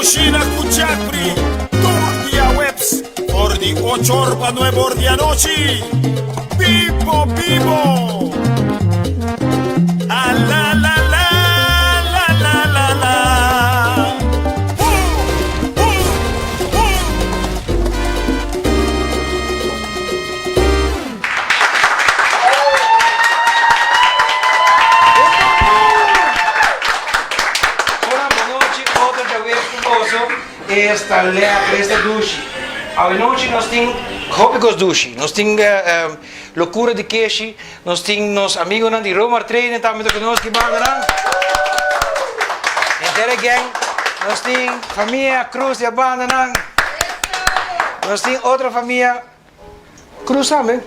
Kushina ku Chapri, tur diahuebs for di ocho or pa nuebe or di anochi. Bibo bibo! A la la la, la la la la. Boom, boom, boom. Hola, bonochi, otro djawees ku boso. Esta lekker, esta dushi. Awenochi nos tin hopi kos dushi. Nos tin lokura di keshi, nos tin nos amigonan di Romar Trading tambe ta ku nos ki bandanan. Henter e gang. Nos tin famia Cruz di a bandanan. Nos tin otro famia Cruz tambe.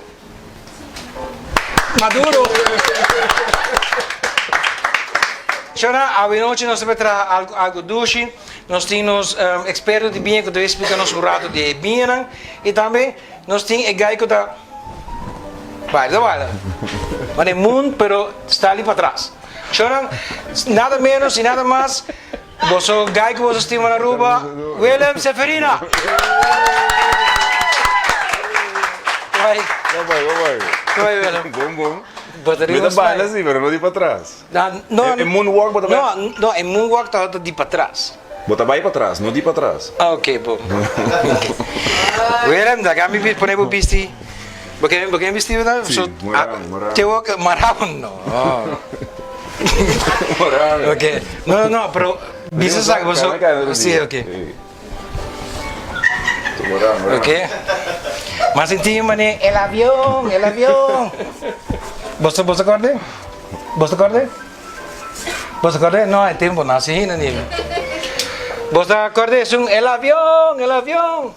Maduro. Shona, awenochi nos ta bay traha algo algo dushi. Nos tin nos experto di biña cu ta bay explica nos un rato di e biñanan. Y tambe nos tin e guy cu ta baila, ta baila. Mane moon pero sta ali patras. Shona, nada menos y nada mas. Boso guy ku boso stima na Aruba, Willem Seferina! Bai. Bai, bai. Bai, Willem. Bon, bon. Bo ta Mi ta baila si, pero no di patras. No, E moonwalk bo ta bai? No, no, e moonwalk ta di patras. Bo ta bai patras, no di patras. Ah, ok, bon. Willem, laga mi pone bo bisti. Bo ke bo ke bisti bo? Si, morado, morado. Te wak marado no. Morado. Ok. No, no, no, pero bisa sa bo so. Si, ok. Morado, morado. Ok. Mas sinti mane el avión, el avión. Bo bo sa korde? Bo sa korde? Bo sa korde? No, e tempo no asi hina ni. Bo sa korde esun el avión, el avión.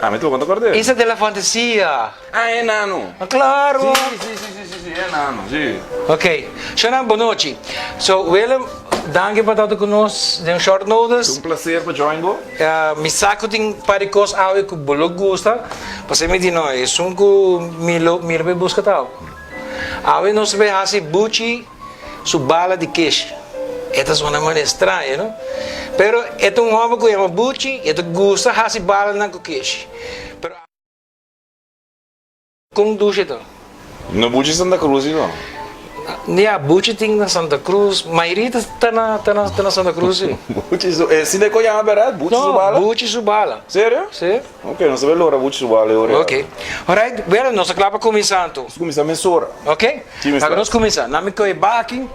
Ah, mi ta konta kòrda. Isla de la Fantasía. Ah, e nano. Ah, claro. Sí, sí, sí, sí, sí, sí, e nano, sí. Ok. Shona, bonochi. So, Willem, danki pa ta ku nos den short notice. Ta un placer pa join bo. Mi sa ku tin par di kos awe ku bo lo gusta, pasei mi di no, esun ku mi lo mi lo bai buska ta awe. Awe nos ta bai hasi buchi su bala di keshi. E ta sona manera straño, no? Pero e ta un hòmber ku yama Buchi, e ta gusta hasi balanan ku keshi. Pero kon dushi ta? No Buchi Santa Cruz i no? Ya, Buchi tin na Santa Cruz, mayoria ta na ta na ta na Santa Cruz si. Buchi su, e si ku yama bèrdat? Buchi su bala? No, Buchi su bala. Serio? Si. Ok, nos ta bai lora Buchi su bala e ora. Ok. Alright, bueno, nos ta kla pa kuminsá anto. Nos kuminsá mesora. Ok, laga nos kuminsá. Nan mi kohe baki.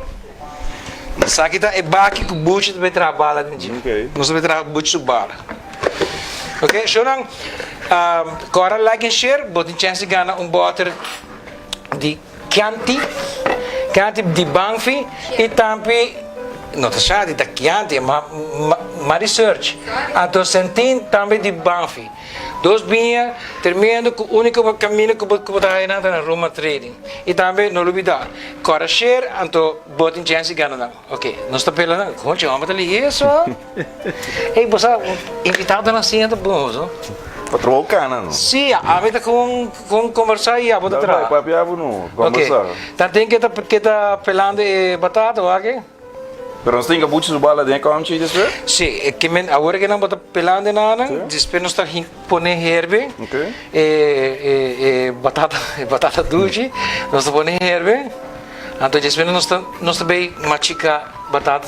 Esaki ta e baki ku Buchi ta bai traha bala den dje. Nos ta bai traha Buchi su bala. Ok, shownan, kòrda like en share, bo tin chèns di gana un bòter di Chianti, Chianti di Banfi i tambe, no ta Chianti, ta Chianti, ma ma research. Anto Sentin tambe di Banfi. Dos biña tremendo ku úniko kaminda ku bo ku bo ta haña nan ta na Roma Trading. I tambe no lubidá, kòrda share anto bo tin chèns di gana nan. Ok, nos ta pela nan. Konchi hòmber ta lihe so. Ey, bo sa invitadonan asina ta bon so. Pa trabou kana no. Sí, ami ta kon kon kombersá i abo ta traha. Bai papia abo no, kombersá. Ok, tanten ke ta ke ta pelando e batata wak. Pero nos tin ka buchi su bala den e komchi despues? Sí, e ke men awor ke nan bo ta pelando e nanan, despues nos ta pone herbe, e e e batata e batata dushi, nos ta pone herbe, anto despues nos ta nos ta bay machica batata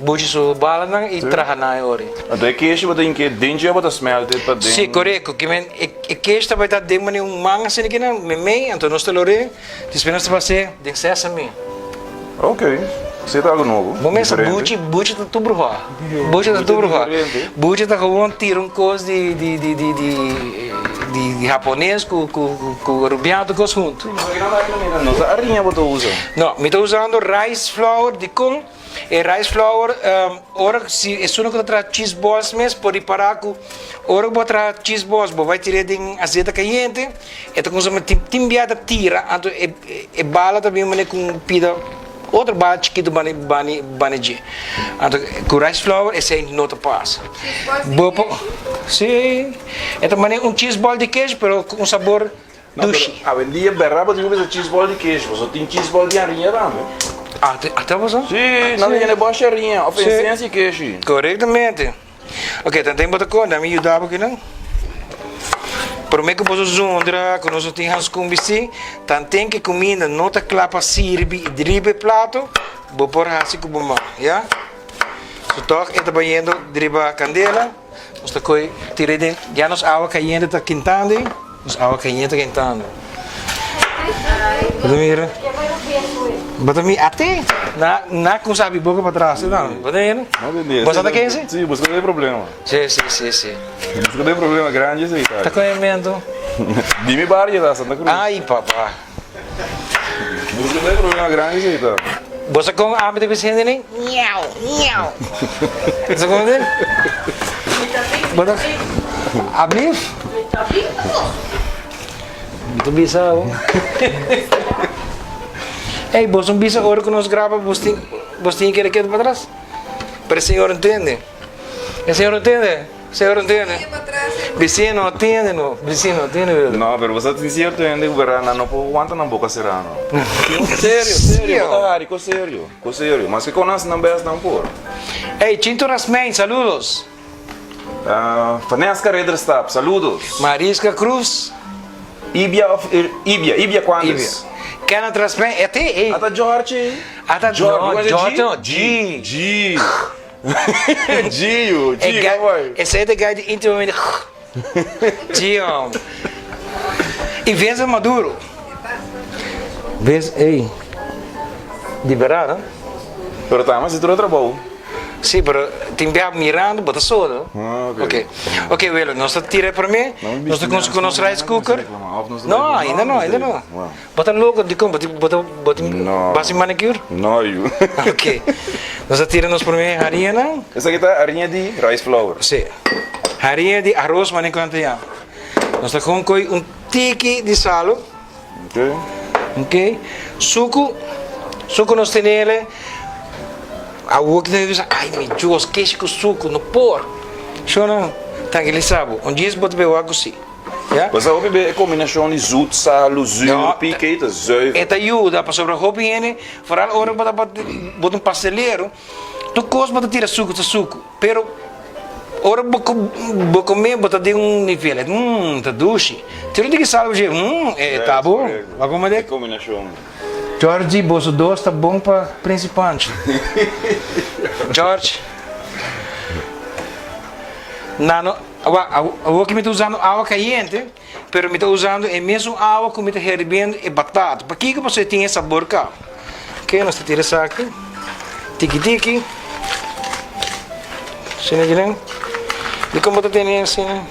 buchi su balanan i traha nan e ora. Anto e keshi bo ta hinke den dje o bo ta smelt e pa den? Sí, korekto, ke men e e keshi ta bay ta den manera un man asina kinan, memey, anto nos ta lor'e. Despues nos ta pas'é den sesame. Ok, esei ta algo nobo, Bo mester diferente. buchi, buchi ta tur bruhá. Buchi ta tur bruhá. Buchi ta gewoon tira un kos di di di di di di di hapones ku ku ku arubiano tur kos huntu. No ta ariña bo ta usa? No, mi ta usando rice flour dikon E rice flour ora si esun ku ta traha cheese balls mes por ripará ku ora ku bo a traha cheese balls bo bai tir'é den azeta kayente e ta kumsa tin tin bia ta tira anto e e bala ta bin manera ku un pida otro bala chikitu bani bani bani dje anto ku rice flour esei no ta pasa bo por si e ta manera un cheese ball di kesh pero ku un sabor No, pero Dushi. awendia berdad bo tin ku bisa cheese ball di kesh, pasobra tin cheese ball di hariña tambe. Ah, te, ata bo sa? Sí, nan ta yena e bòshi hariña òf Sí. esensia di keshi. Korektamente. Ok, tanten bo ta kon, dami yuda bo kinan. Prome ku boso zundra ku nos no tin hanskun bistí, tanten ku e kuminda no ta kla pa sirbi i driba e plato, bo por hasi ku bo man, ya. So tòg e ta bayendo driba kandela, nos ta kohe tira den, ya nos awa kayente ta kintando ei, nos awa kayente ta kintando. Bo ta mira? Bo ta mira? Ate! Na, na ku sabi boka pa tras, no. Bo ta mira? Bo sa ta kense? Si, bo sa ta e problema. Si, si, si, si. Bo sa ta e problema grandi esei ta. Ta koementu. Di mi bario ta Santa Cruz. Ai papa. Bo sa ta e problema grandi esei ta. Bo sa kon ami ta bisa hende nen? Miau, miau. Bo sa kon den? Bo ta Ablief? Mi ta bisa bo. Ey, bo son bisa ora ku nos graba bos tin bos tin kere keda patras? Pero e señor no tende. E señor no tende. Señor no tende. Bisiña no tende no. Bisiña no tende verdad. No, pero bo sa tin cierto hende ku verdad nan no por wanta nan boca cera no. Serio, serio, bo ta hari ko serio, ko serio. Maske kon hasi nan best nan por. Ey, Chinto Rasmijn, saludos. Vanesca Ridderstap, saludos. Mariska Cruz. Ibia of Ibia, Ibia Cuandes. Ibia. Kenneth Rasmijn, e te, ey. Ata George. Ata George, no, George no, G. G. G, yu, G, E como bai? Esei ta guy di íntimamente G, hombre. Y Vincent Maduro. Ves, ey. Di berdad, no? Pero ta haci tur e trabou. Sí, pero tin bia mirando bo ta solo. Ah, ok. Ok, ok, welo, nos ta tira e prome, nos ta cuminsa cu nos rice cooker. No, ainda no, ainda no. Bo ta loco dikon bo tin bo ta bo tin No. basi manicure? No yu. Ok. Nos a tira nos prome hariñanan. Esaki ta hariña di rice flour. Sí. Hariña di aros manera ku nan ta yama. Nos ta kon koi un tiki di salo. Ok. Ok. Suku, suku nos tenele. Awor ki ta bisa ay mi Dios keshi ku suku no por. Shona trankilisa bo. Un djis bo ta bewa ku si. Ya. Bo sa hopi be e kombinashon di zoet, salu, zuur, pike ta zuiver. E ta yuda pasobra hopi hende, foral ora bo ta bo ta un pastelero, tur kos bo ta tira suku ta suku, pero ora bo bo kome bo ta den un nivel, mm ta dushi. Tira un tiki sal bo dje, mm e ta bon. Bo a kome E kombinashon. George, boso dos ta bon pa Prince Pancho. George, Nano. Awa, awor ki mi ta usando awa kayente, pero mi ta usando e mesun awa ku mi ta herbiendo e batata. Pakiko? Pasobra e tin e sabor kaba. Oke, nos ta tira esaki tiki tiki. Asina kinan. Dikon bo ta tene asina?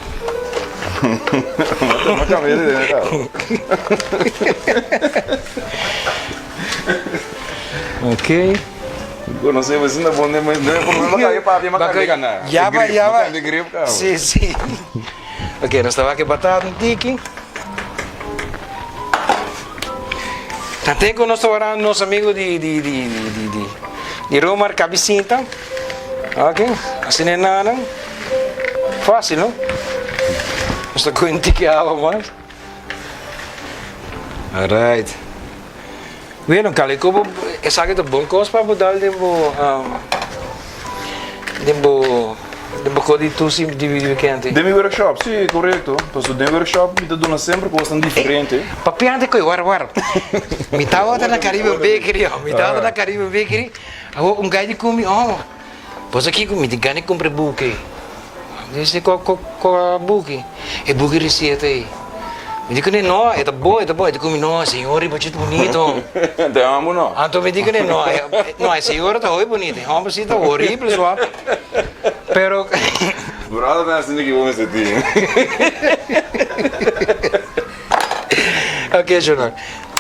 Bo kambia di tene kaba. Oke. Conoce bo esina bon den den por lo menos papia ma cambia cana. Ya ba, ya ba. Cambia grip caba. Si, si. Ok, nos ta wak e batata un tiki. Tanten cu nos ta wara nos amigo di di di di di di di Romar Cabecita. Ok, asina e nanan. Facil, no? Nos ta coge un tiki awa mas. Alright. Bueno, kale ku bo esaki ta bon kos pa bo dal den bo den bo den bo kos di tusi di wikente. Den mi workshop, si, korekto. Pasobra den workshop mi ta duna semper kosnan diferente. Papiante koe, wara wara. Mi tabata na Caribbean Bakery, mi tabata na Caribbean Bakery, awor un guy di ku mi, oh, bo sa kiko mi tin gana di kumpra e buki. Mi dice, Kua kua kua buki? E buki receta ei. Mi di kuné, no, e ta bon, e ta bon. E di ku mi, no, señor riba dje ta bunito. Te amo no. Anto mi di kuné, no, no, e señora ta hopi bunito, e homber si ta horrible suave. Pero. Brother ta haciendo ki bo mester tin. Ok, Jonah.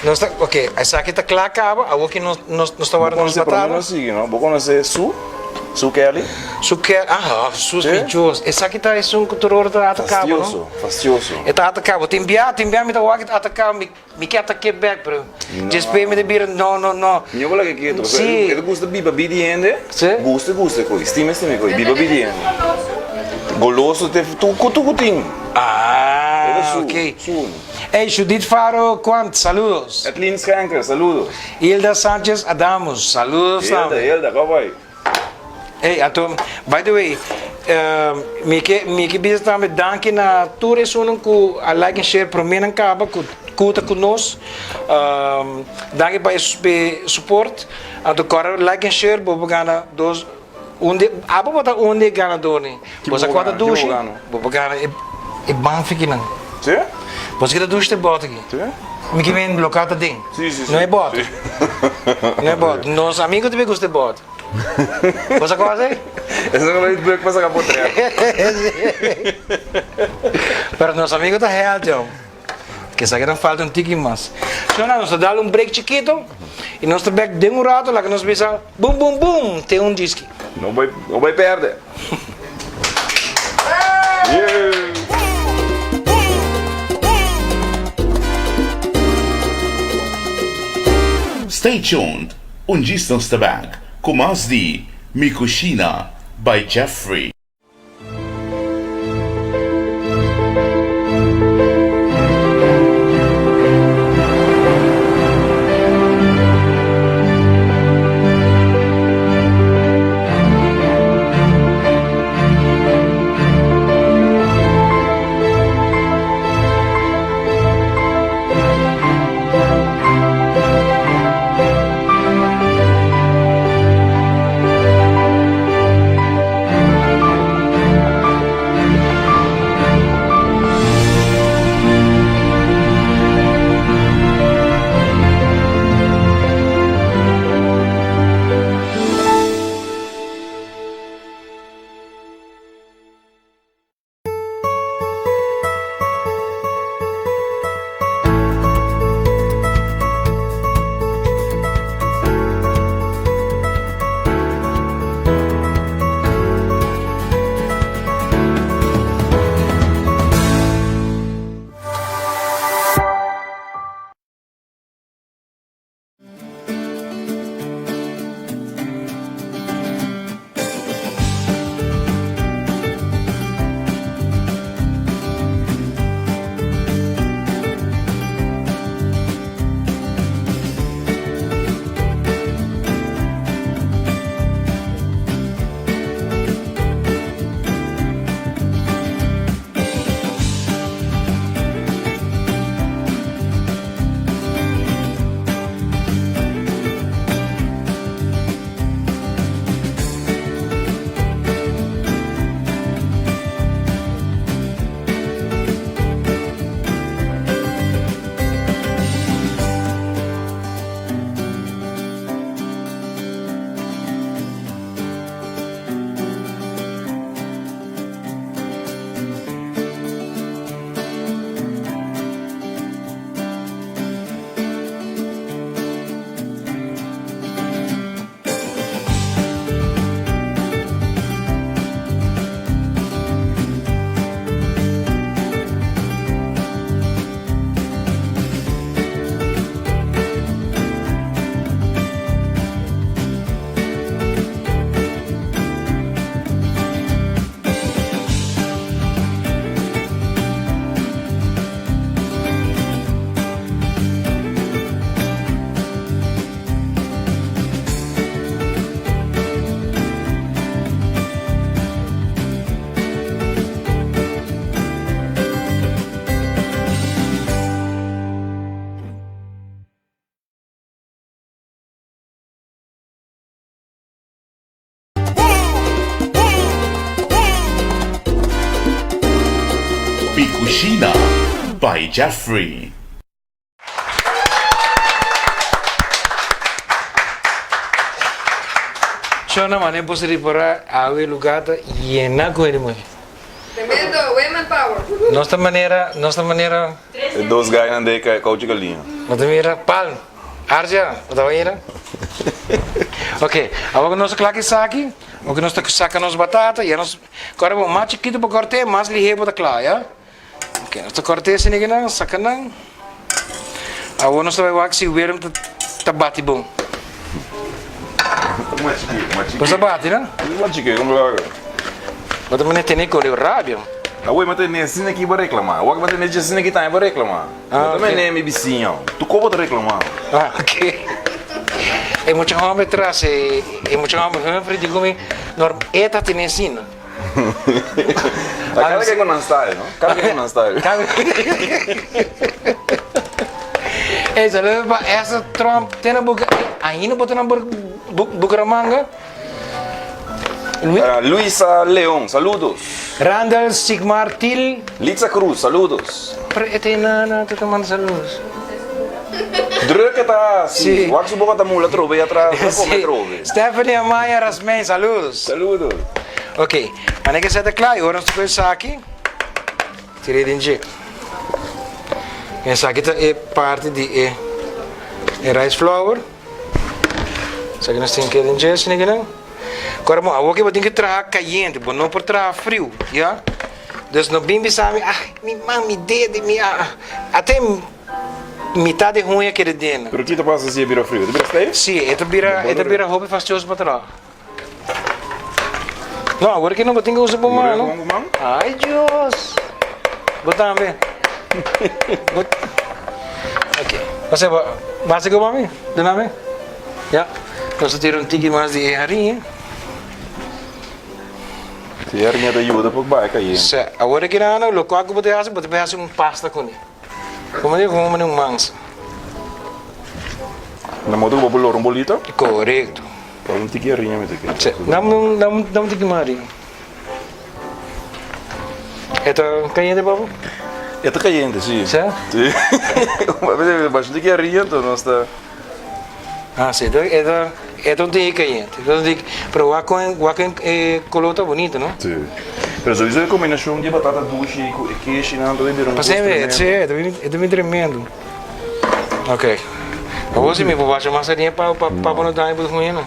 Nos ta, ok, esaki ta kla kaba, awor ki nos, nos, nos ta warda nos Bo conoce, batata. prome nos sigui, no? Bo conoce Su? Su Kelly? Su Kelly, aha, Su Sí? Pichos. Esaki ta esun ku tur ora ta ataka bo, no? Fastioso, fastioso. E ta ataka bo. Tin bia, tin bia mi ta wak e ta ataka mi, mi ke atake bek, pero No. despues mi ta bira, no, no, no. Mi no laga ketu, pasobra Sí. e ta gusta biba bida di hende. Sí. Gusta, gusta koe, stima, stima koe, biba bida di hende. Goloso te tur ku tur ku tin. Ah, E ta su, ok. su. Ey, Judith Faro Quant, saludos. Edlin Schenker, saludos. Hilda Sanchez Adamus, saludos Hilda, tambe. Hilda, koe bai? Ey, anto, by the way, Mi ke mi ke bisa tambe danki na tur esunnan ku a like en share prome nan kaba ku ku ta ku nos. Danki pa e support. Anto kòrda like en share bo por gana dos un di abo bo ta un di e ganadornan. Bo sa kua ta dushi? Bo por gana e e banfikinan. Si? Bo sa ki ta dushi ta e bòt aki? Si. Mi ke men loka ta den. Si si si. No e bòt. No e bòt. Nos amigo ta bin gusta e bòt. Bo sa kos ei? Eso no lo druk pa saca potret. Pero nos amigo ta healthy aun. Kesa ke nan falta un tiki mas. So nan nos ta dal un break chikito y nos ta bek den un rato laga nos bisa bum bum bum te un diski. No bay no bay perde. Stay tuned. Un djis nos ta bek ku mas di Mi Cushina by Jeffrey. Mi Cushina by Jeffrey. Shona mane bo si ripara awe lugar ta yena cu hende muhe. Tremendo women power. Nos ta manera, nos ta manera. E dos gainan de cauchi galiña. Bo ta mira palm. Arja, bo ta mira? Ok, awor ku nos a kla ku esaki, awor ku nos ta saka nos batata, ya nos, kòrda bo, mas chikitu bo kòrt'é, mas lihé bo ta kla, ya. Ok, nos ta kòrt'é esei nekinan, saka nan. Awor nos ta bai wak si wierm ta ta bati bon. Mas chikitu, mas chikitu. Bo sa bati, no? Mas chikitu, como lo hago? Bo ta mane tene kole rabia. Awor, mi ta tene asina aki bo reclama. Awor mi ta tene asina aki tambe bo reclama. Ah, Bo ta mene mi bisiño. Tu kobo ta reclama. Ah, ok. E mucha homber tras e, e mucha homber Humphrey di ku mi, Norm, e ta tene asina. Kada ken ku nan style, no? Kada ken ku nan style. Ey, saludos pa Esther Tromp. Te na buka, ainda bo ta na Bucaramanga? Luisa Leon, saludos. Randall Sigmar Til. Litza Cruz, saludos. Pero e ta enana ta ta manda saludos. Druk e ta hasi. Wak su boka ta mula trobe atras, ta kome trobe. Stephanie Amaya Rasmijn, saludos. Saludos. Ok, mane ke sa ta kla y ora nos ta ku esaki, tira e den dje. Esaki ta e parti di e rice flour. Esaki nos tin ke den dje, asina kinan. Kora bon, awor ke bo tin ke traha kayente, bo no por traha friu, ya. Dus no bin bisa mi, ah, mi man, mi dede, mi a, ate mitad di huña keda den. Pero ki ta pasa si e bira friu? E ta bira stijf? Si, e ta bira, e ta bira hopi fastioso pa traha. No, awor ki no bo tin ke usa bo man, no. Ay Dios! Bo tambe. Bo Ok. Ose bo basa ku mami? Duna mi? Ya. Nos ta tira un tiki mas di e hariña. Si e hariña ta yuda pa bai kayente. Se, awor ki nan lokual ku bo ta hasi, bo ta bai hasi un pasta kuné. Komo di komo un mansa. Na modo ku bo por lora un bolita? Korekto. Pa un tiki hariña mi ta kere. Se, dam un dam dam un tiki mas hariña. E ta kayente papu? E ta kayente, si. Se? Si. Basha un tiki hariña enton nos ta. Ah, si, e ta e ta e ta un tiki kayente. E ta un tiki, pero wak kon wak kon e kolor ta bunito, no? Si. Pero souiso e kombinashon di e batata dushi ku e keshinan ta bira un kos tremendo. Si, e ta bin tremendo. Ok. Awor si mi por basha mas hariña pa pa pa bo no daña bo huña no.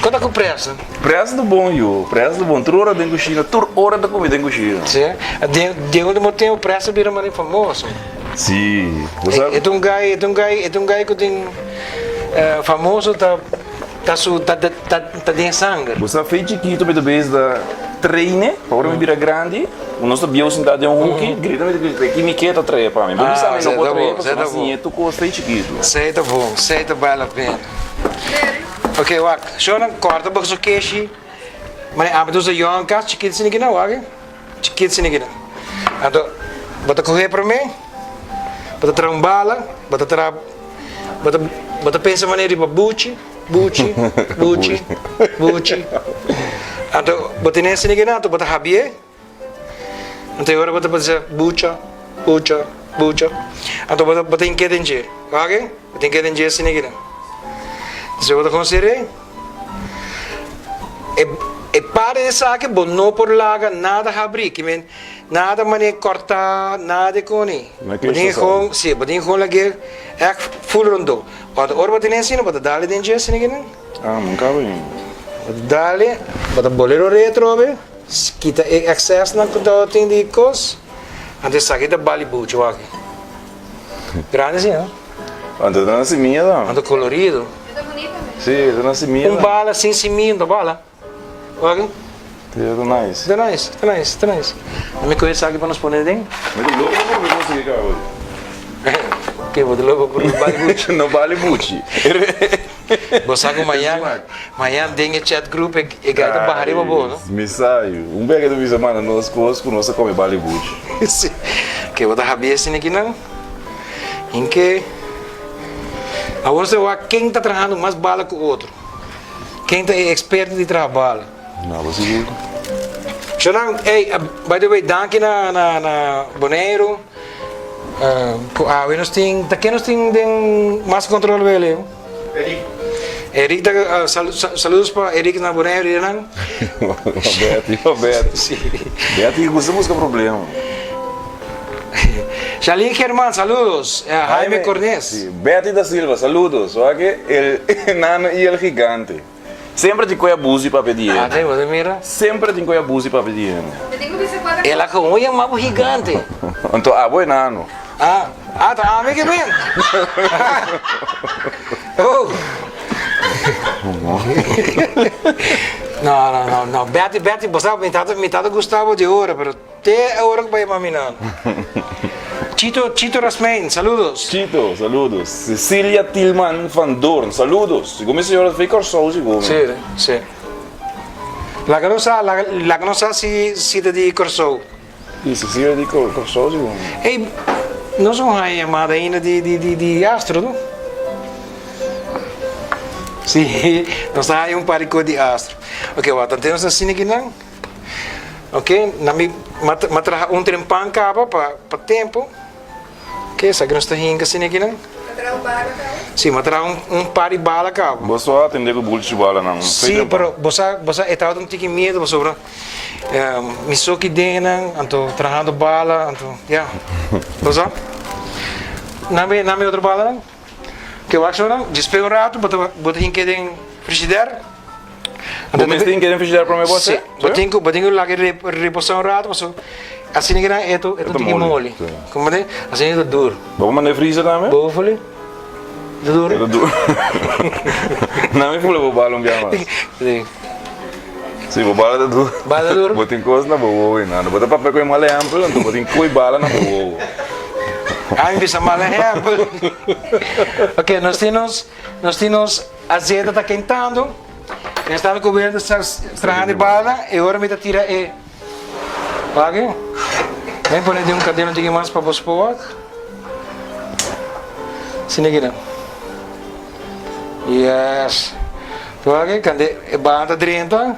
Kon ta ku presa? Presa ta bon yu, presa ta bon. Tur ora den kushina, tur ora ta kumi den kushina. Si. Den den ultimo tempo presa bira mane famoso. Si. Bo sa. E ta un guy, e ta un guy, e ta un guy ku tin famoso ta ta su ta ta ta den sanger. Bo sa fe chikitu mi ta bes da traine pa ora mi bira grandi. Nos ta bieu sintá den un huki, grita mi ta grita, ki mi ke ta trae pa mi. Bo bisa mi no por trae pasobra mi a siñ'é tur kos ta chikitu. Esei ta bon, esei ta bal la pena. Ok, wak, shornan kòrta bo su keshi, manera ami ta usa yòn kas chikitu asina kinan, wak, chikitu asina kinan. Anto bo ta kohe promé, bo ta traha un bala, bo ta traha, bo ta bo ta pensa manera riba buchi, buchi, buchi, buchi. Anto bo tene asina kinan, anto bo ta habié. Anto e ora bo ta bisa bucha, bucha, bucha. Anto bo ta bo tin ke den dje. Wak? Bo tin ke den dje asina kinan. Despues bo ta konsider'é e e parti di esaki bo no por laga nada habrí, ki men nada manera kòrtá, nada di koni. Bo tin gewoon, si, bo tin gewoon lag'é ègt ful rondó. Anto ora bo tene asina bo ta dal den dje asina kinan. Ah, nunka bo in. Bo ta dal, bo ta bolero retro awe. Kita e excesnan cu ta tin di cos, anto esaki ta bali bucho aki. Grandi si, no? Anto ta na simia ta. Anto colorido. E ta bunita mes. Si, e ta na simia. Un bala sin simia no ta bala. Wak. Si, e ta nice. Ta nice, ta nice, ta nice. Mi coge esaki pa nos pone den. Mi ta loco pa probe cos aki caba. Ke bo ta loco pa probe bali buchi? No bali buchi. Bo sa ku mañan, mañan den e chat group e e gai ta baha riba bo, no? Mi sa yu. Un beke ta bisa manda nos kos ku nos a kome bali buchi. Si. Ke bo ta habi esei kinan? Hinke. Awor nos ta wak ken ta trahando mas bala ku otro. Ken ta e eksperto di traha bala. No, bo sigur. Shonan, ey, by the way, danki na na na Boneiru. Ku awe nos tin, ta ken nos tin den mas control wele yo? Eric. Eric ta, saludos pa Eric na Boneiru y nan. Betty, oh Betty. Si. Betty gusta busca problema. Shalin German, saludos. Jaime Cornes. Si, Betty da Silva, saludos. Wak el enano y el gigante. Semper tin koe abuso y papia di hende. Ah, te, bo ta mira. Semper tin koe abuso y papia di hende. Mi tin ku bisa kuater El a komo yama bo gigante. Anto abo enano. Ah, ah, ta ami ke bin. Oh. No, no, no, no. Betty, Betty, bo sa, mi tata, mi tata gusta bo di ora, pero Te e ora ku bai mami nan. Chito Chito Rasmijn, saludos. Chito, saludos. Cecilia Tilman van Doorn, saludos. Sigun mi señora ta fei Kòrsou sigun mi. Si, si. Laga nos sa, laga nos sa si si ta di Kòrsou. I si si ta di Kòrsou si bon. Ey, nos no haña yamada ainda di di di di Astro no. Si, nos ta haña un par di kos di Astro. Oke, wak, tante nos ta asina kinan. Oke, nan mi m'a traha un trempan kaba pa pa tempo. Ke esaki nos ta hinka asina akinan? Ta traha un bala kaba? Si, mi a traha un par di bala kaba. Bo so a atende ku bulchi su balanan? Si, pero bo sa, bo sa e tabata un tiki miedu pasobra mi so ki den nan, anto trahando bala, anto ya. Bo sa? Nan mi, nan mi otro balanan. Ke wak so nan, djis pega un ratu bo ta, bo ta hinka den frishider. Bo mester hinka den frishider prome bo hase? Si, bo tin ku, bo tin ku laga e reposa un ratu pasobra asina ki nan e ta, e ta un tiki moli. Komprende? Asina e ta duru. Bo por manda e freezer tambe? Bo fuli? E ta duru? E ta duru. Nan mi fula bo bala un bia mas. Si. Si, bo bala ta duru. Bala ta duru? Bo tin kos na bo wowo i nada. Bo ta papia ku e mal ehèmpel, anto bo tin koe bala na bo wowo. Ami bisa mal ehèmpel. Ok, nos tin nos, nos tin nos azeta ta kentando. Mi sta ku wende sa trahando e bala e ora mi ta tira e wak e. Mi pone den un kandela un tiki mas pa bo spoa. Asina kinan. Yes. Wak e kande e bala ta drenta.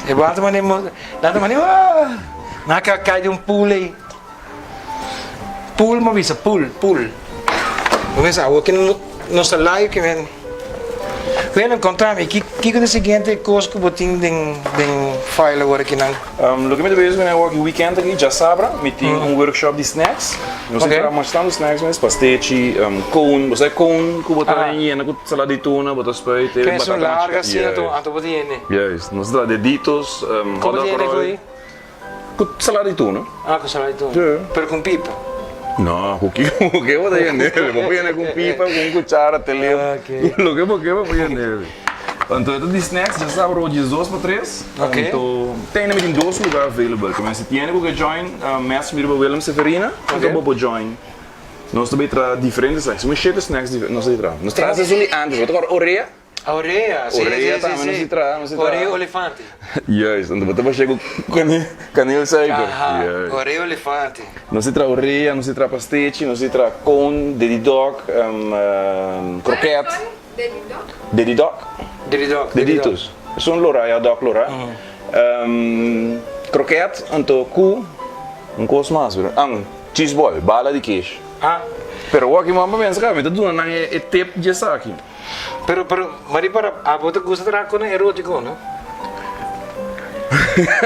E bala ta mane nan ta mane ah nan a kai den un pool ei. Pool mi a bisa pool pool. Mi pensa awor ke nos ta live ke men Bueno konta mi kiko ta e siguiente kos ku bo tin den den file awor akinan? Loke mi ta bezig ku awor aki weekend aki djasabra mi tin un workshop di snacks. Nos tin traha masha tantu snacks mes pastechi cone bo sa e cone ku bo ta yena ku salada di tuna bo ta spuit e batata larga asina anto bo ta yena. Juist nos ta traha deditos hotdog roll. Ku salada di tuna. Ah, ku salada di tuna. Sí. Pero ku un pipa? No, ku kiko bo ke bo ta yenel. Bo por yene ku un pipa, ku un kuchara, telep. Ok. Loke bo ke bo por yenel. Anto e ta di snacks dja sa ro diesdos pa tres. Ok. Anto te mi tin dos lugar available. Ke men si tiene ku ke join message mi riba Willem Severina. Ok. Anto bo por join. Nos ta bay traha diferente snacks. Un shete snacks nos ta bay traha. Nos traha esun di antes. Bo ta kòrda orea? Orea, si, Orea si, tambe si, nos si. si traha, nos si traha. Orea olefante. Juist, anto bo ta bashé ku kaneel, kaneel suiker. Aha, Juist. orea olefante. Nos si traha orea, nos si traha pastechi, nos si traha cone, dedi dog, kroket. Dedi dog? Dedi dog. Dedi dog, dedi dog. Deditos. Esun lora, ya dog lora. Kroket, anto ku un kos mas, pero, ah, cheese ball, bala di kesh. Ah. Pero wak mi mama pensa, mi ta duna nan e tip di esaki. Pero, pero, Mari para, abo ta gusta traha con erotico, no?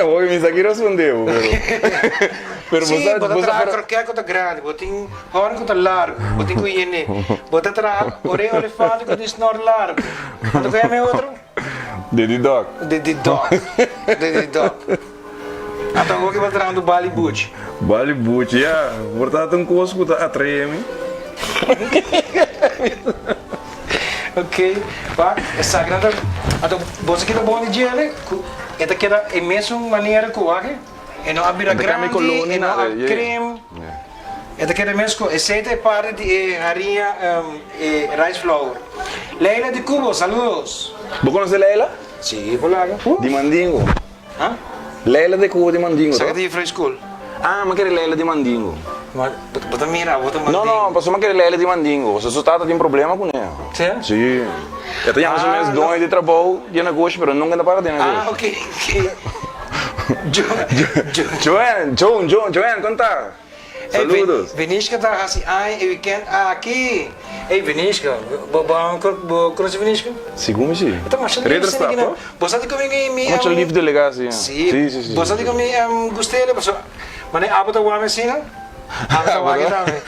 Oye, mi sa ki responde bo, pero. Pero Sí, bo bo ta sa, bo sa, traha pero. croquet cu ta grandi, bo tin horn cu ta largo, bo tin cu yene, bo ta traha oreha olefante cu tin snor largo. Anto cu yama e otro? Didi dog. Didi dog. Didi dog. Anto awor ki bo ta trahando bali buchi. Bali buchi, ya. Por ta un kos ku ta atrae mi. Ok, wak, esaki nan ta, anto bo sa kita bon di djele, ku e ta keda e mesun manera ku wak, e no a bira grandi, e no a krem, e ta keda mes ku, esei ta e parti di e hariña, e rice flour. Leila di Cubo, saludos. Bo konosé Leila? Si, por laga. Di Mandingo. Ha? Leila de Cuba di Mandingo, Sa toch? ke ta jufrou school? Ah, mi kere Leila di Mandingo. Ma, bo ta mira, bo ta No, Mandingo. no, pasobra mi kere Leila di Mandingo. Pasobra su tata tin problema kuné. Sí? Sí. E ta yama su Ah, mes no. doño di trabou di e negoshi, pero nunka e ta para den negoshi. Ah, ok, ok. Jo, jo. Joanne, Joan, Joan, Joanne, kon ta? Ey, Saludos. Venishka ta hasi aña e weekend aki. Ey, Venishka, bo bo bo conoce Venishka? Sigur mi si. E ta masha lief Ridderstap, sini toch? Bo sa di cu mi mi Masha lief delegatie, ja. Si. Si, si, si. Bo sa di cu mi gust'e pasobra mane abo ta wami asina? Abo ta wak tambe.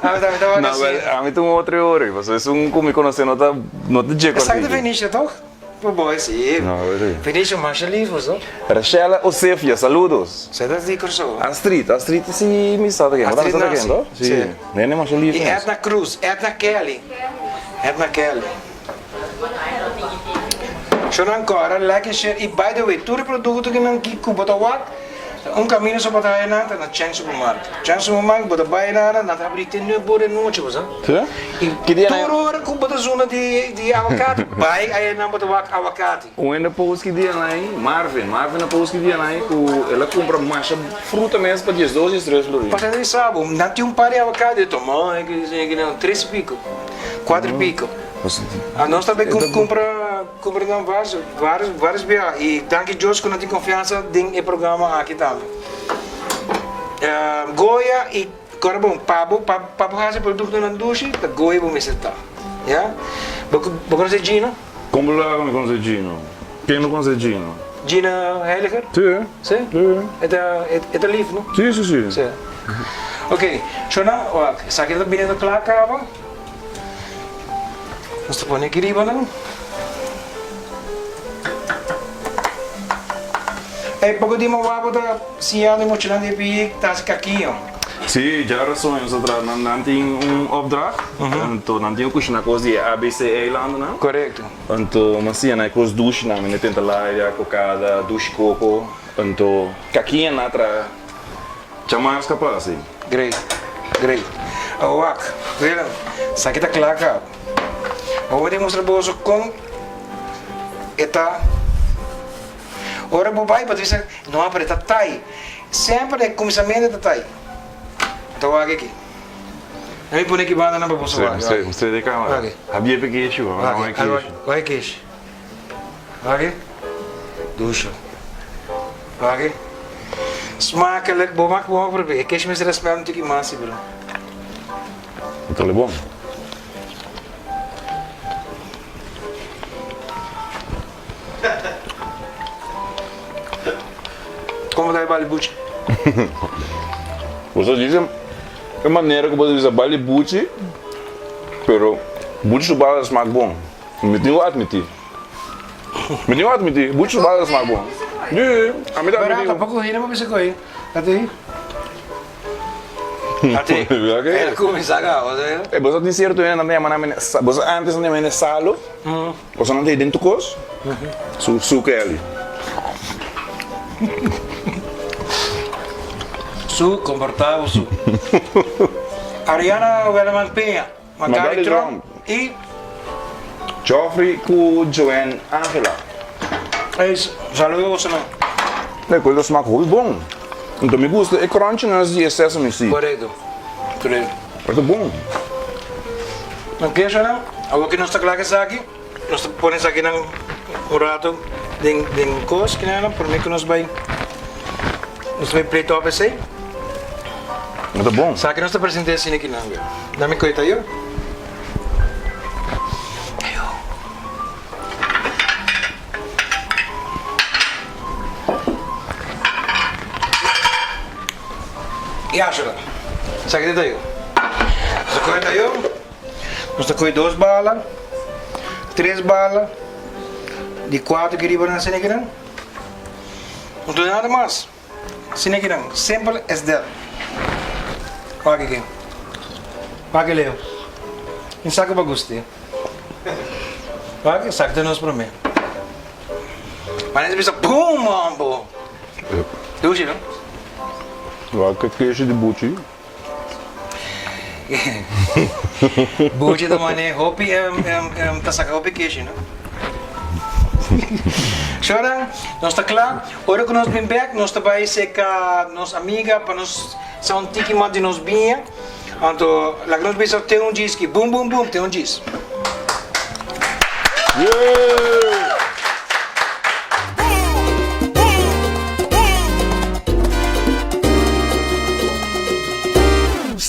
Abo tambe ta wak No, asina. wel, ami ta un otro ori, pasobra esun cu mi conoce no ta no ta dje Esaki ta cortico. Venishka, toch? Bo boy si. No, si. Venishka masha lief bo so. Rachela Osefia, saludos. Zij ta di Kòrsou. Astrid, Astrid si mi sa ta ken. Astrid Bo ta sa ta ken, Nancy. toch? Si. Si. Nene masha lief I mes. Edna Cruz, Edna Kelly. Edna Kelly. Shon ankora, like en share. I by the way, tur e produkto ku nan ki ku bo ta wak. Un camino so pa ta haya nan ta na Cheng Supermarket. Cheng Supermarket bo ta bay nada, nan ta habri te nuebe ora di nochi bo sa. Sí? Y Ki dia nan tur ora cu bo ta zona di di awacati, bay aya nan bo ta wak awacati. Un hende a post ki dia nan ei, Marvin, Marvin a post ki dia nan ei cu el a cumpra masha fruta mes pa diesdos, diestres florin. Pasa di sa bo, nan tin un par di awacati, toma e ki nan tres y pico, cuatro y pico. Nos ta bay cumpra. Cumpra nan varios varios varios bia y danki Dios cu nan tin confiansa den e programa aki tambe. Goya y cora bon pa bo pa pa bo haci productonan dushi ta Goya bo mester ta ya. Bo bo conoce Gino? Con bo laga mi conoce Gino? Ken no conoce Gino? Gino Heiliger? Si. Si? Si. E ta e ta lief no? Si si si. Si. Ok, shona wak esaki ta bini ta cla caba. Nos ta pone aki riba nan. Ey poko di mawabo ta siña di muchanan di pi ta hasi kakiño. Sí, djarason nos ta traha. Nan nan tin un opdracht, anto nan tin ku kushina kos di e ABC eilandennan. Korekto. Anto nan siña nan e kos dushi nan, mene tenta laria, kokada, dushi koko, anto kakiña nan a traha djamars kapas sí. Great, great. Awak, Willem, esaki ta kla kaba. Awor mi mustra boso kon e ta. Ora bo bai bo ta bisa, no, pero e ta tai. Semper e kuminsamentu ta tai. Anto wak aki. Nan mi pone aki banda nan pa boso wak. Sí, mustra den kamera. Wak. Habia pe keshi, wak keshi. Wak keshi. Wak. Dusha. Wak. Smakelijk, bo mak bo probeer. E keshi mester a smel un tiki mas si bro. E ta le bon. Como ta e bali buchi? Bo sa dice e manera cu bo ta bisa bali buchi, pero buchi su bala ta smak bon. Mi tin cu admiti. Mi tin cu admiti, buchi su bala ta smak bon. Sí, ami ta Pero admiti. tampoco hende bo bisa cu ei. Ate. Ate. El a cuminsa caba, o sea. E bo sa tin cierto hende nan ta yama nan mene, bo sa antes nan ta yama hende salo. Bo sa nan ta den tur cos. Su su Kelly. Su comporta bo su. Ariana Welleman Peña. Magali Trump y. Geoffrey cu Joanne Angela. Ey, saludo boso nan. E koe ta smak hopi bon. Anto mi gusta e crunchiness di e sesame seed. Korekto, korekto. E ta bon. Ok, shownan, awor ki nos ta kla ku esaki, nos ta pone esakinan un rato den den kos kinan prome ku nos bai nos bai plate op esei. E ta bon. Esaki nos ta presente asina kinan. Dame koe ta yo. Ya, sugar. Esaki ta yo. Nos ta kohe ta yo. Nos ta kohe dos bala, tres bala, di kuater ki riba nan asina kinan. No ta nada mas. Asina kinan. Simple as that. Wak aki. Wak Leo. Mi sa ku bo a gusta. Wak, esaki ta nos prome. Manera bisa boom mambo. Dushi no? Wak e keshi di Buchi. Buchi ta mane hopi ta saka hopi keshi no. Shora, nos ta kla. Ora ku nos bin bek nos ta bai seka nos amiga pa nos sa un tiki mas di nos biña. Anto laga nos bisa te un djis ki boom boom boom te un djis.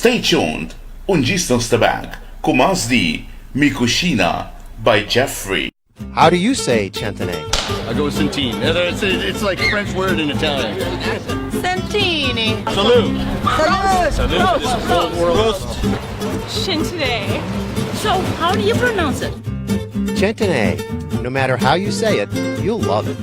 Stay tuned, un djis nos ta back ku mas di Mi Cushina by Jeffrey. How do you say Chantenay? I go with Centene. It's, it's like French word in Italian. Centini. Salute. Salute. Salute. Roast. Chantenay. So, how do you pronounce it? Chantenay. No matter how you say it, you'll love it.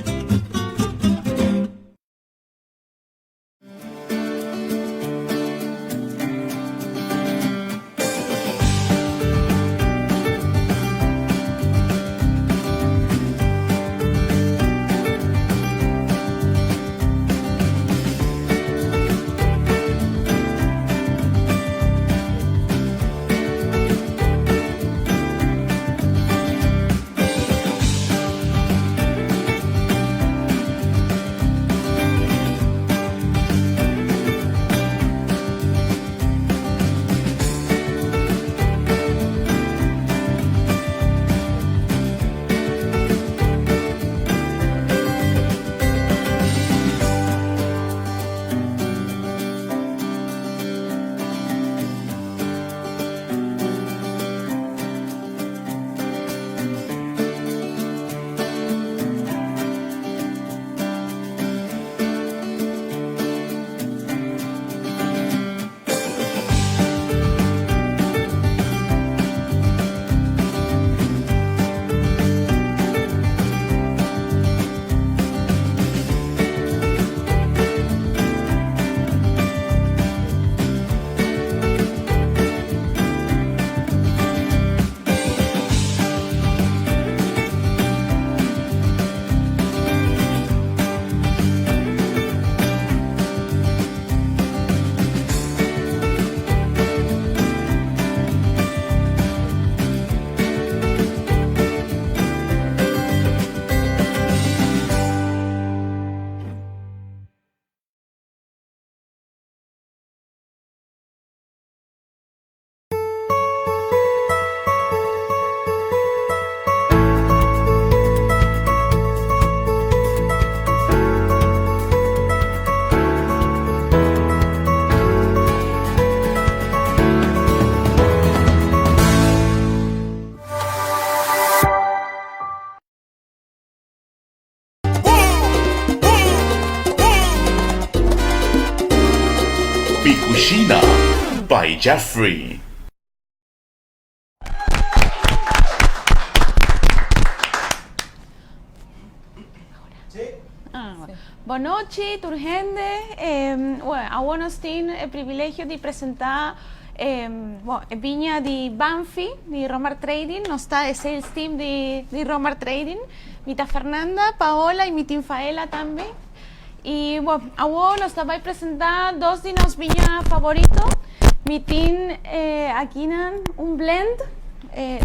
by Jeffrey. Bon nochi tur hende. Awor nos tin e privilegio di presenta e biña di Banfi di Romar Trading. Nos ta e sales team di Romar Trading. Mi ta Fernanda, Paola y mi tin Faela tambe. Y awor nos ta bay presenta dos di nos biña favorito. Mi tin akinan un blend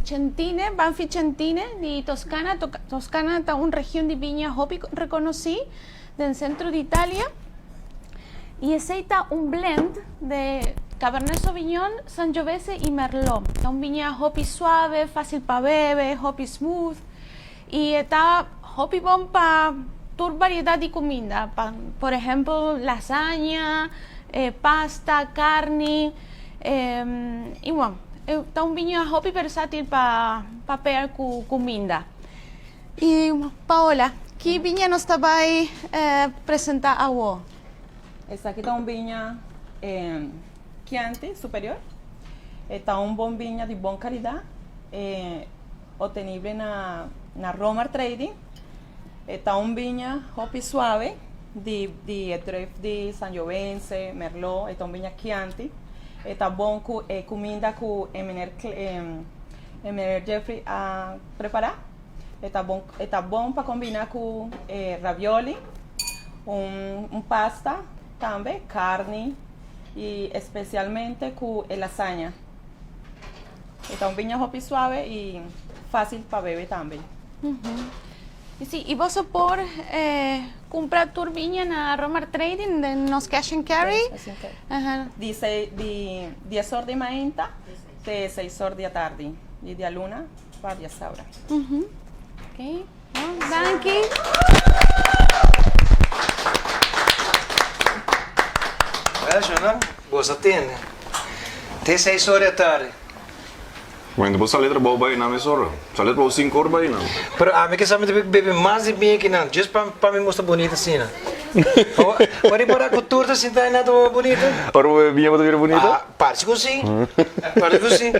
Centine, Banfi Centine di Toscana. Toscana ta un region di biña hopi reconoci den centro di Italia. Y esey ta un blend de Cabernet Sauvignon, Sangiovese y Merlot. Ta un biña hopi suave, facil pa bebe, hopi smooth. Y e ta hopi bon pa tur variedad di cuminda, pa por ehempel lasaña, pasta, carni, y bon, e ta un biña hopi versatil pa pa pair cu cuminda. Y Paola, ki biña nos ta bay presenta awo? Esaki ta un biña Chianti Superior. E ta un bon biña di bon calidad. E Obtenible na na Romar Trading. E ta un biña hopi suave di di e druif di Sangiovese, Merlot, e ta un biña Chianti. E ta bon ku e kuminda ku e meneer e meneer Jeffrey a prepara. E ta bon e ta bon pa kombina ku e ravioli, un un pasta tambe, karni i espesialmente ku e lasaña. E ta un biña hopi suave y fácil pa bebe tambe. Y si, y boso por cumpra tur biña na Romar Trading den nos cash and carry. Cash and carry. Aha. Di sei, di dies or di mainta te seis or di atardi, di dialuna pa diasabra. Ok, bon, danki. Well, Shona, boso a tende. Te seis or di atardi. Bueno, bo sali trabou bai nan mesora. Sali trabou sinku or bai nan. Pero ami ke sa mi ta bebe mas di biña ki nan, just pa pa mi mustra bunita asina. Bo ripara ku tur ta sinta ei nan ta bo bunita? Ora bo bebe biña bo ta bira bunita? Ah, parse ku si. Parse ku si.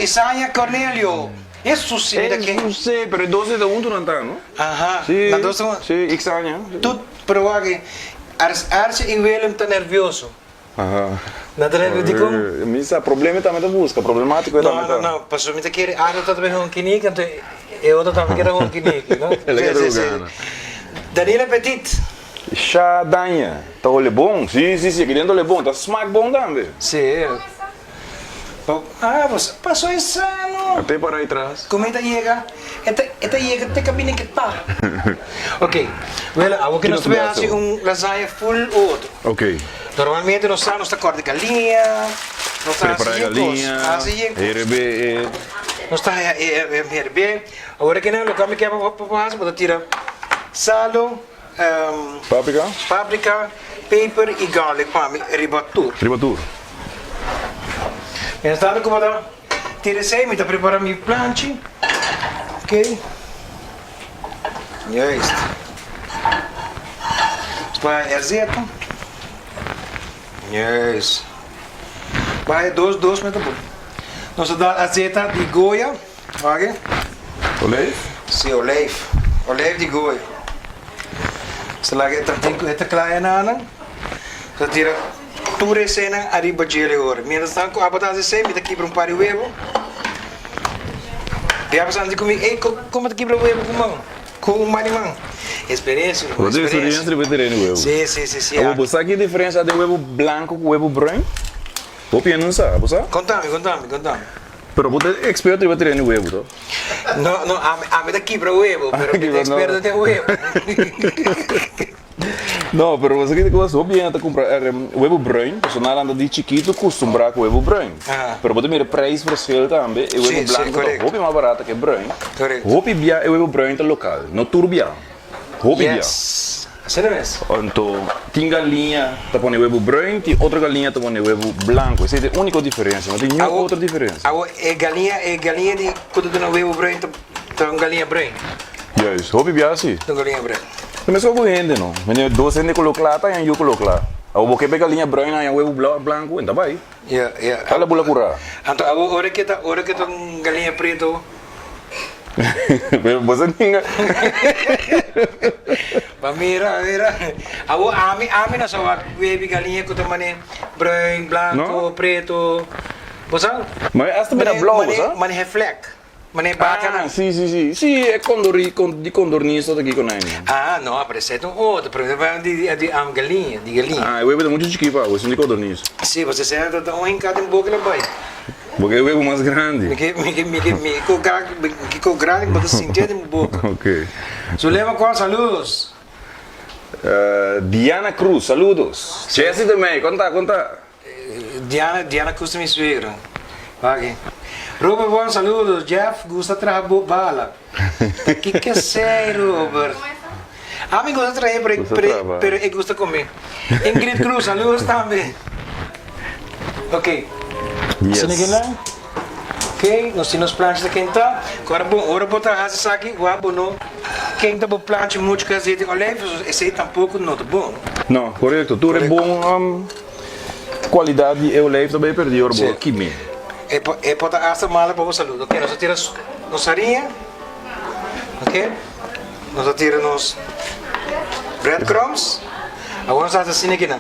Isaiah Cornelio, Hesus si mira ke. Hesus si, pero e dos ei ta huntu nan ta, no? Aha, Si, nan dos ta huntu. si, Ixania. Tur, pero wak, Arce i Willem ta nervioso. Aha. Na ta rende dikon? Mi sa problema e tambe ta buska, problematico e tambe ta. No, no, no, pasobra mi ta kere Arno ta tambe hunki niki, anto e otro tambe keda hunki niki, no? El a keda ku gana. Daniela Petit. Sha daña, ta hole bon, si, si, si, aki den ta hole bon, ta smak bon tambe. Si. Ah, bo paso e sano. A te para ahí tras. Como e ta yega? E ta, e ta yega te caminda ke pa. Ok, wela, awor ke nos ta bay haci un lasaña full otro. Ok. Normalmente nos sa nos ta corta galiña, nos ta haci Prepara yen cos, galiña, haci yen cos. herbe e. Nos ta herbe. Awor ke nan loke ami ke pa bo haci, bo ta tira salo, Paprika. Paprika, peper y garlic pa mi riba tur. Riba tur. Mientras tanto cu bo ta tira esey mi ta prepara mi planchi. Ok. Juist. Nos bay azeta. Juist. Bay dos dos mi ta bon. Nos ta dal azeta di Goya. Wak. Olijf? Si, olijf. Olijf di Goya. Nos ta laga e tantin cu e ta kla enanan. Nos ta tira tur esenan ariba djele ora. Mientras tanto cu abo ta haci esey, mi ta kibra un par di webo. Bia pasan di cu mi, ey, como ta kibra webo cu man? Cu un man di man? Experiencia, Bo tin experiencia riba e tereno di webo. Si, si, si, si. Abo, bo sa ki diferencia den webo blanco cu webo bruin? Hopi hende no sa, bo sa? Contami, contami, contami. Pero bo ta experto riba tereno di webo, to? No, no, ami, ami ta kibra webo, pero mi ta experto den webo. No, pero bo sa ki kos, hopi hende ta kumpra webo bruin, pasobra nan a lanta di chikitu kustumbrá ku webo bruin. Pero bo ta mira prijs verschil tambe, e webo blanku ta hopi mas barato ku e bruin. Hopi bia e webo bruin ta lokal, no tur bia. Hopi bia. Asina mes. Anto tin galiña ta pone webu bruin, tin otro galiña ta pone webu blanku. Esei ta e úniko diferensia, no tin niun otro diferensia. Awo e galiña, e galiña di ku ta duna webu bruin ta un galiña bruin? Juist, hopi bia si. Ta un galiña bruin. Ta meskos ku hende no. Mene dos hende kolo kla ta en yu kolo kla. Abo bo ke pe galiña bruin haña webu blanku, en ta bai. Ya, ya. Kala bula kura. Anto abo ora ke ta ora ke ta un galiña preto. Pero bo sa ninga. Ba mira, mira. Abo ami ami no sa wak webi galiña ku ta mane bruin, blanko, preto. Bo sa? Ma hasta mira blou, bo sa? Mane vlek. Mane bakanan. Ah, si, si, si. Si, e kondori, di kondornis ta aki konai. Ah, no, pero esei ta un otro. Pero mi ta papia di di am galiña, di galiña. Ah, e webu ta muchu chikí pa bo, esun di kondornis. Si, pasobra esei ta ta un hinká den boka la bai. Boka e webu mas grandi. Mi ke, mi ke, mi ke, mi ke ko gra, mi ke ko grandi ku bo ta sintié den bo boka. Ok. Zulema Kwan, saludos. Diana Cruz, saludos. Jessy de Mey, kon ta, kon ta? Diana, Diana Cruz ta mi suegra. Wak. Robert bon saludos, Jeff gusta traha bo bala. Ta kiko esei Robert? Ami gusta traha pero pero pero e gusta come. Ingrid Cruz saludos tambe. Ok. Yes. Asina kila. Ok, nos tin nos plancha ta kenta. Ora bo ora bo ta hasi esaki wak bo no kenta bo plancha mucho ku azete olijf, esei tampoko no ta bon. No, korekto. Tur e bon Cualidad di e olijf ta bay perdi ora bo kime. E por e por ta hasta malo pa bo salud. Ok, nos ta tira nos hariña. Ok, nos ta tira nos bread crumbs. Awor nos ta hasi asina kinan.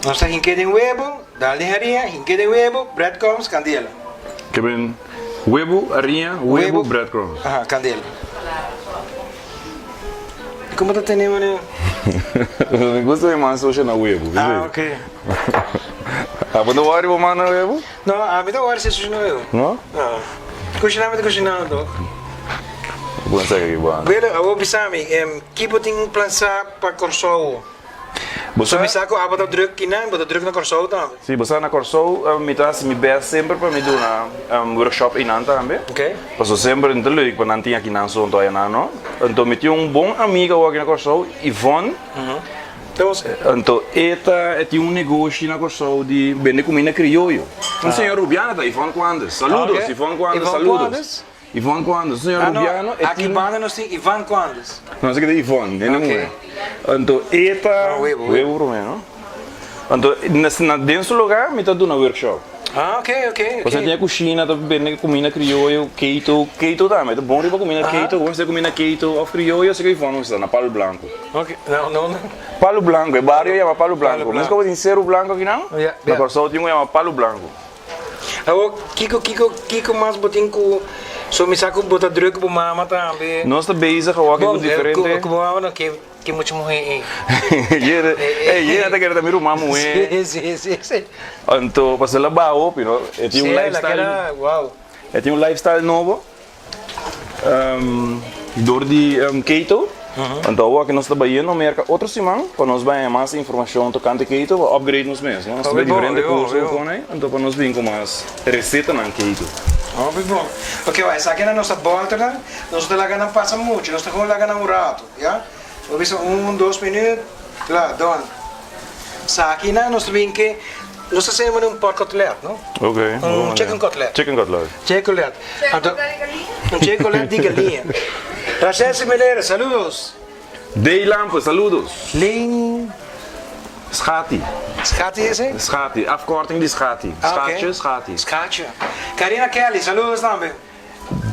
Nos ta hinke den webo, dal den hariña, hinke den webo, bread crumbs, candela. Ke ben webo, hariña, webo, bread crumbs. Aha, candela. I como ta tene manera? Mi gusta mi man sushi na webo. Ah, ok. Abo no worry bo man na webo? No, ami ta worry si sushi na webo. No? No. Cushina mi ta cushina toch. Bon sa ki bon. Bueno, abo bisa mi, ki bo tin plansa pa Corsou? Bo sa? So mi sa cu abo ta druk kinan, bo ta druk na Corsou tambe. Si, bo sa na Corsou mi ta haci mi best semper pa mi duna workshop einan tambe. Ok. Paso semper no ta leuk pa nan tin akinan so anto ayanan no. Anto mi tin un bon amiga awor aki na Corsou, Yvonne. Anto e ta e tin un negoshi na Corsou di bende cuminda crioyo. Un señor Rubiano ta, Yvonne Cuandes. Saludos, Yvonne Cuandes, saludos. Yvonne Cuandes, un señor Rubiano. Ah no, aki banda nos tin Ivan Cuandes. No, esaki ta Yvonne, hende muhe. Anto e ta. No, webo, webo prome, no? Anto na den su lugar mi ta duna workshop. Ah, ok, ok, ok. Pasobra tin e kushina ta bende kuminda krioyo, keto, keto tambe ta bon riba kuminda keto, bo mester kuminda keto of krioyo, asina ku Yvonne mester na Palo Blanco. Ok, no, no, no. Palo Blanco, e bario yama Palo Blanco. Mes ku bo tin Seru Blanco akinan, na Kòrsou tin un yama Palo Blanco. Awor, kiko, kiko, kiko mas bo tin ku, so mi sa ku bo ta druk ku bo mama tambe. Nos ta bezig awor ku diferente. Bon, ku bo mama no ke, ke mucha muhé ei. Yere, ey, yere ta kere ta mi ruman muhé. Si, si, si, si. Anto, pasobra el a baha hopi, no? E tin un lifestyle. Si, el a keda, wow. E tin un lifestyle nobo. Dor di Keto, anto awor aki nos ta bayendo Merka otro siman pa nos bay haña mas informashon tokante Keto pa upgrade nos mes, no? Nos ta bay diferente kurso ku pone anto pa nos bin ku mas resetanan Keto. Hopi bon. Ok, wak esaki nan nos ta bòlter nan, nos no ta laga nan pasa muchu, nos ta gewoon laga nan un ratu, ya. Bo bisa un, dos minüt, kla, done. Esaki nan nos ta bin ke. Nos ta hacemos un pork cutlet, no? Ok. Un chicken cutlet. Chicken cutlet. Chicken cutlet. Anto, un chicken cutlet di galiña. Rachel Simelera, saludos. Day Lampe, saludos. Leen. Schati. Schati ese? Schati, afkorting di schati. Ah, ok. Schatje, schati. Schatje. Karina Kelly, saludos tambe.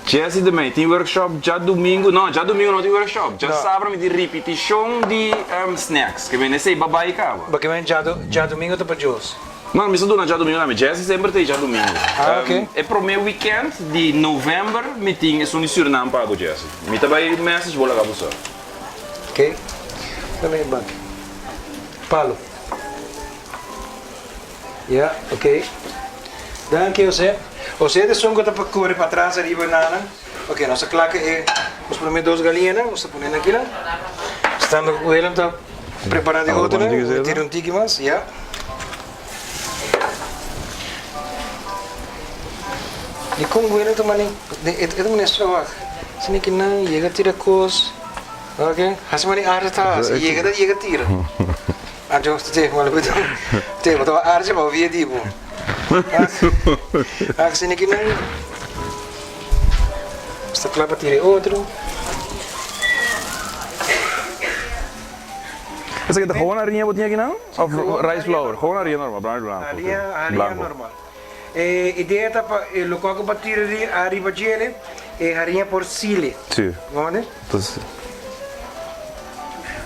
Jessy de Mey tin workshop djadumingu, no djadumingu no tin workshop, djasabra mi tin ripitishon di snacks, ke men esei babai kaba. Bo ke men djadumingu ta pa Jos? No, mi sa duna djadumingu tambe, Jessy semper ta ei djadumingu. Ah ok. E prome weekend di november mi tin esun di Surinam pa bo Jessy. Mi ta bai message bo laga bo sa. Ok, dame e baki. Palo. Ya, ok. Danki Jose. Jose ta esun ku ta kore patras ariba nanan. Ok, nos a kla ku e nos prome dos galiñanan, nos ta pone nan akinan. Stando ku Willem ta prepara di otronan, mi tira un tiki mas, ya. Dikon Willem ta mane, e ta mane strawak. Asina kinan yega tira kos, ok, hasi mane arte ta hasi, yega ta yega tira. Anto te malo ku te bo taba arce pa via di bo. Asina ki nan sta kla pa tira e otro. Esaki ta gewoon hariña bo tin akinan? Of rice flour? Gewoon hariña normal, blanco blanco. Hariña, hariña normal. E idea ta pa e lokual ku bo tira di ariba djele, e hariña por sile. Si. Bo Entonces.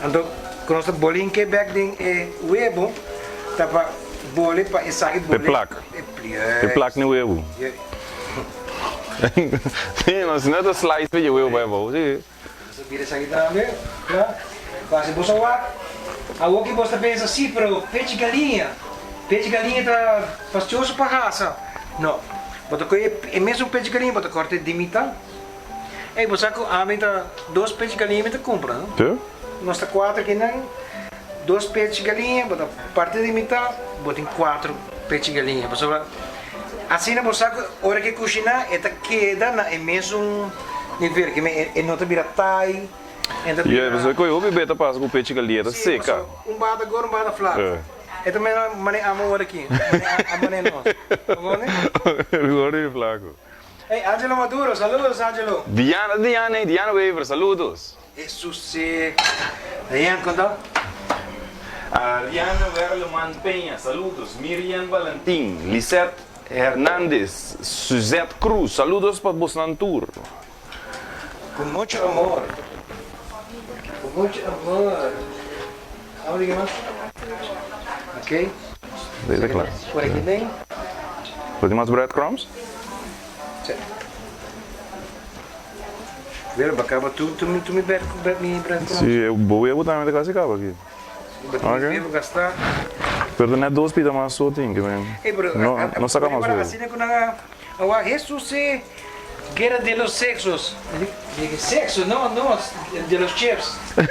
Anto ku nos ta bolin ke bek den e webo ta pa boli pa esaki boli. E plak. E plak den webo. Si, no, si no ta slice p'e webo bai abou, si. Nos ta bira esaki tambe, kla. Pasa bo sa wak, awor ki bo ta pensa, si, pero pechi galiña, pechi galiña ta fastioso pa hasa. No, bo ta kohe e mesun pechi galiña, bo ta kòrt'e di mitan. Ey, bo sa ku ami ta dos pechi galiña mi ta kumpra, no? Sí. Nos ta kuater kinan, dos pechi galiña, bo ta parti di mitad, bo tin kuater pechi galiña. Pasobra asina bo sa ku ora ke kushiná e ta keda na e mesun nivel, ke men e no ta bira tai, e no ta bira. Yeah, pasobra koe hopi be ta pasa ku pechi galiña ta seka. Sí, pasobra un bata gor, un bata flaku. E ta meno manera amo ora aki, manera amo nos. Bo kono? Gordo i flaku. Hey Angelo Maduro, saludos Angelo. Diana, Diana, hey Diana Wever, saludos. Jesus si. Diana con ta? Ariana Werleman Peña, saludos. Miriam Valentin, Lisette Hernandez, Suzette Cruz, saludos pa bosnan tur. Con mucho amor. Con mucho amor. Amo di mas? Ok. Deze klaar. Por aki den. Bo tin mas breadcrumbs? Sí. Wel, ba kaba tu tu mi tu mi bread mi breadcrumbs. Sí, bo webo tambe ta kasi kaba aki. Sí, bo tin webo gastá. Pero ta net dos pita mas so tin ke men. Ey, pero No, no saka mas webo. Asina ku nan a Awa Jesus e guerra de los sexos. Dije sexo? No, no, de los chefs. Nan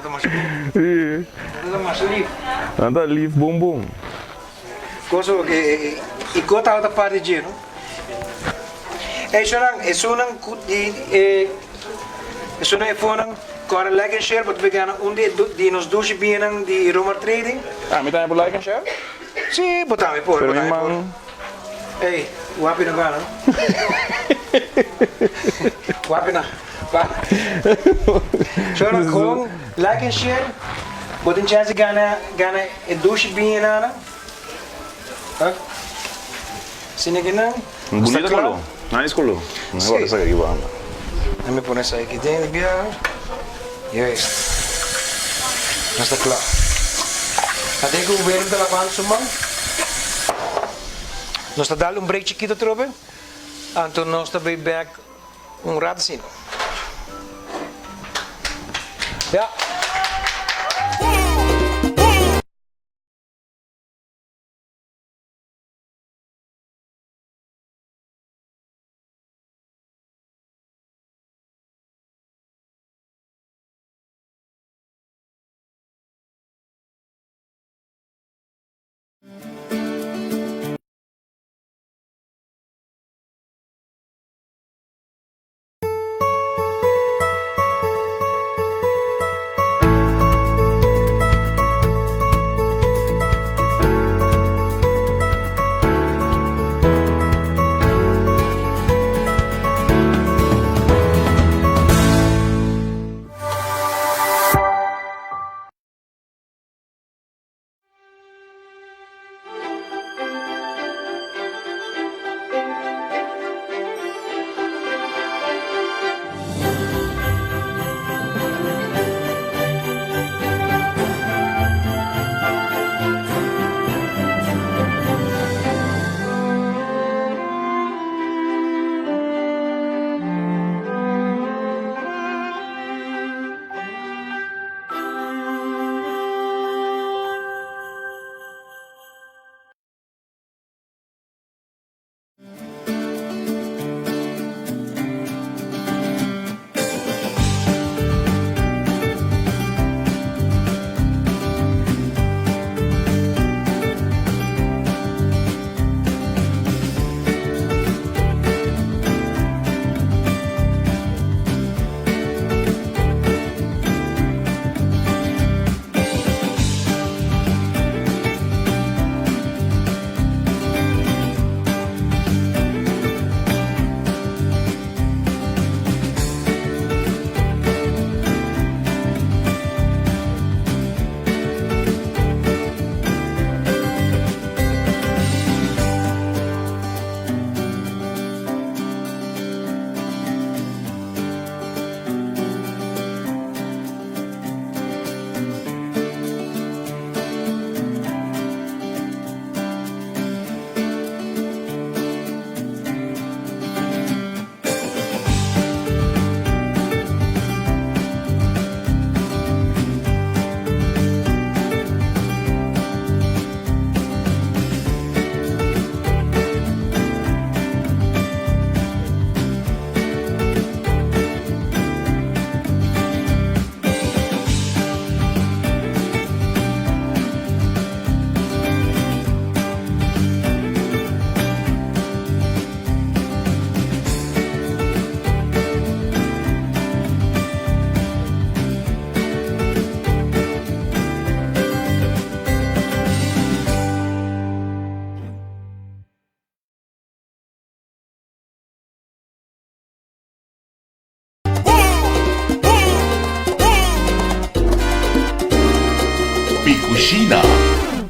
ta masha Sí. Nan ta masha lif. Nan ta lif bom bom. Cosa ke i ko tabata parti dje no. Ey shonan esunnan ku di e esunnan e fonan kòrda like and share bo ta bay gana un di di nos dushi biennan di Romar Trading. Ah mi tambe por like and share? Sí, bo tambe por, bo Pero mi tambe por. man. Ey, wapi no gana. Wapi no. Shona con like and share. Bo tin chance di gana gana e dushi biña nana. Ha? Sine ki nan. Bunita Sta kla? color. Nice color. Mi Sí. wak esaki aki banda. Let me pone esaki aki den di biaha. Juist. Nos ta kla. A den ku Willem ta labando su man. Nos ta dal un break chikito atrobe. Anto nos ta bay bek un rato asina. Ya.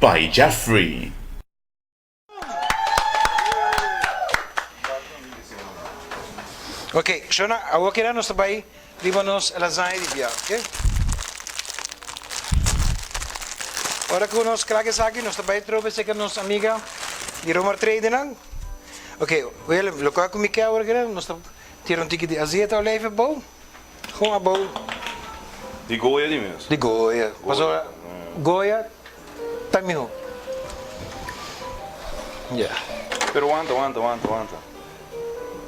by Jeffrey. Ok, Shona, awor keda nos ta bai riba nos lasaña di bia, ok? Ora ku nos kla ku esaki, nos ta bai trobe serka nos amiga di Romar Tradernan. Ok, Willem, lokual ku mi ke awor keda, nos ta tira un tiki di azeta olijf abou, gewoon abou. Di Goya di mes? Di Goya, pasobra Goya Ta miho. Ya. Pero wanta, wanta, wanta, wanta.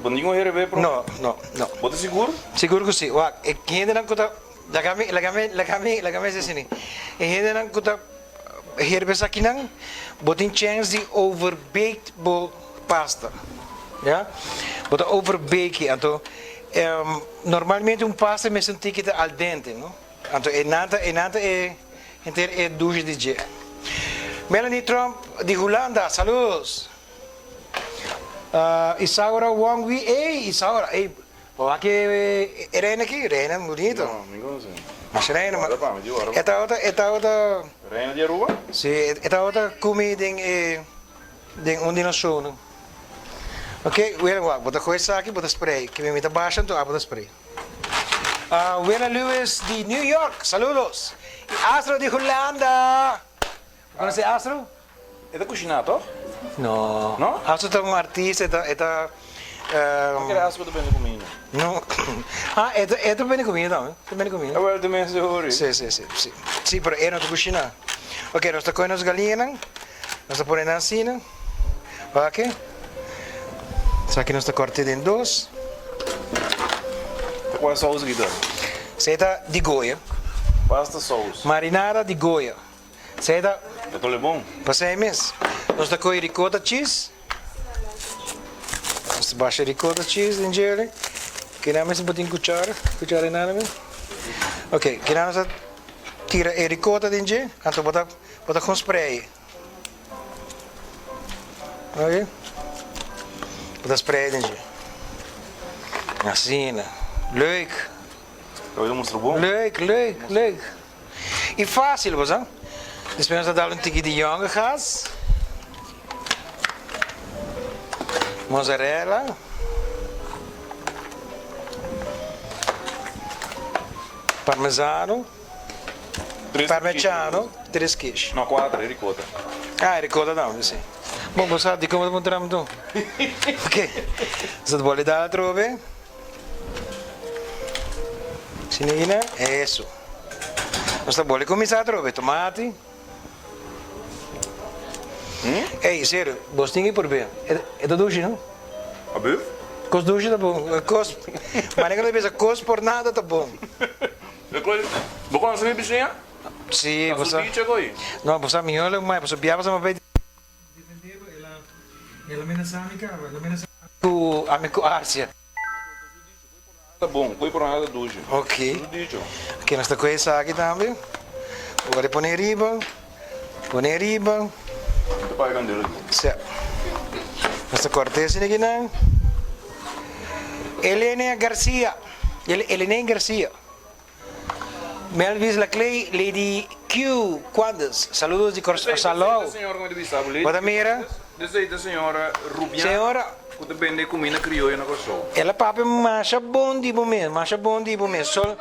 Bo no tin un herebe prome? No, no, no. Bo ta sigur? Sigur ku si. Wak, e hendenan ku ta, laga mi, laga mi, laga mi, laga mi hasi asina. E hendenan ku ta herbe esakinan, bo tin chèns di overbaked bo pasta. Ya. Bo ta overbake, anto normalmente un pasta mester un tiki ta al dente, no? Anto e nan ta, e nan ta e henter e dushi di dje. Melanie Tromp di Hulanda, saludos. Isaura Wong Wee, ey Isaura, ey, bo wak e reina aki? Reina bunito. No, mi conoce. Masha reina, Guarda pa mi, di guarda pa mi. E tabata, e tabata. Reina di Aruba? Si, e tabata cu mi den e, den un di nos shownan. Ok, wela wak, bo ta coge esaki, bo ta spray, ke mi ta basha anto abo ta spray. Willa Lewis di New York, saludos. Y Astro di Hulanda. Bo conoce Astro? E ta cushiná toch? No. No? Astro ta un artista, e ta, e ta. Mi kere Astro ta bende cuminda. No. Ah, e ta, e ta bende cuminda tambe, e ta bende cuminda. Awel ta mester hori. Si, si, si, si. Si, pero e no ta cushiná. Ok, nos ta coge nos galiñanan, nos ta pone nan asina. Wak. Esaki nos ta corte den dos. Ta cual saus aki ta? Esey ta di Goya. Pasta saus. Marinada di Goya. Esey ta. Ta tole bon. Pasey mes. Nos ta coge ricota cheese. Nos ta basha ricota cheese den djele. Kina mes bo tin cuchara? Cuchara nada mes? Ok, kina nos ta tira e ricota den dje, anto bo ta bo ta con spray. Oye, bo ta spray den dje. Asina. Leuk. Oye, mustra bon. Leuk, leuk, leuk. I fácil, bo sa. Despues nos ta dal un tiki di yonge gas. Mozzarella. Parmesano. Parmigiano, tres kish. No, cuater, e ricota. Ah, e ricota tambe, si. Bon, bo sa dikon bo ta puntra mi tu? Ok. Nos ta boli dal atrobe. Sinigina, eso. Nos ta boli kuminsá atrobe. Tomati. Ey, serio, bos tin ki purbe. E ta dushi, no? Abu? Kos dushi ta bon. Kos, manera ku ta bisa kos por nada ta bon. Bo conoce mi bisiña? Si, bo sa. Ta su dicho koy. No, bo sa mihor lo mai, pasobra bia pasa mi bay defende bo, el a el a menasa mi caba, el a menasa cu ami cu Arcia. Ta bon, koy por nada ta dushi. Ok. Ta su dicho. Ok, nos ta coge esaki tambe. Bo worde pone riba, pone riba. Mi ta paga candela aki. Si. Nos ta corta esaki akinan. Elena Garcia. Elene Garcia. Melvis Laclay, Lady Q Quandes, saludos di Kòrsou. Salou. Bo ta mira? Desei ta señora Rubiana Señora. ku ta bende kuminda krioyo na Kòrsou. El a papia masha bon di bo mes, masha bon di bo mes. Sol,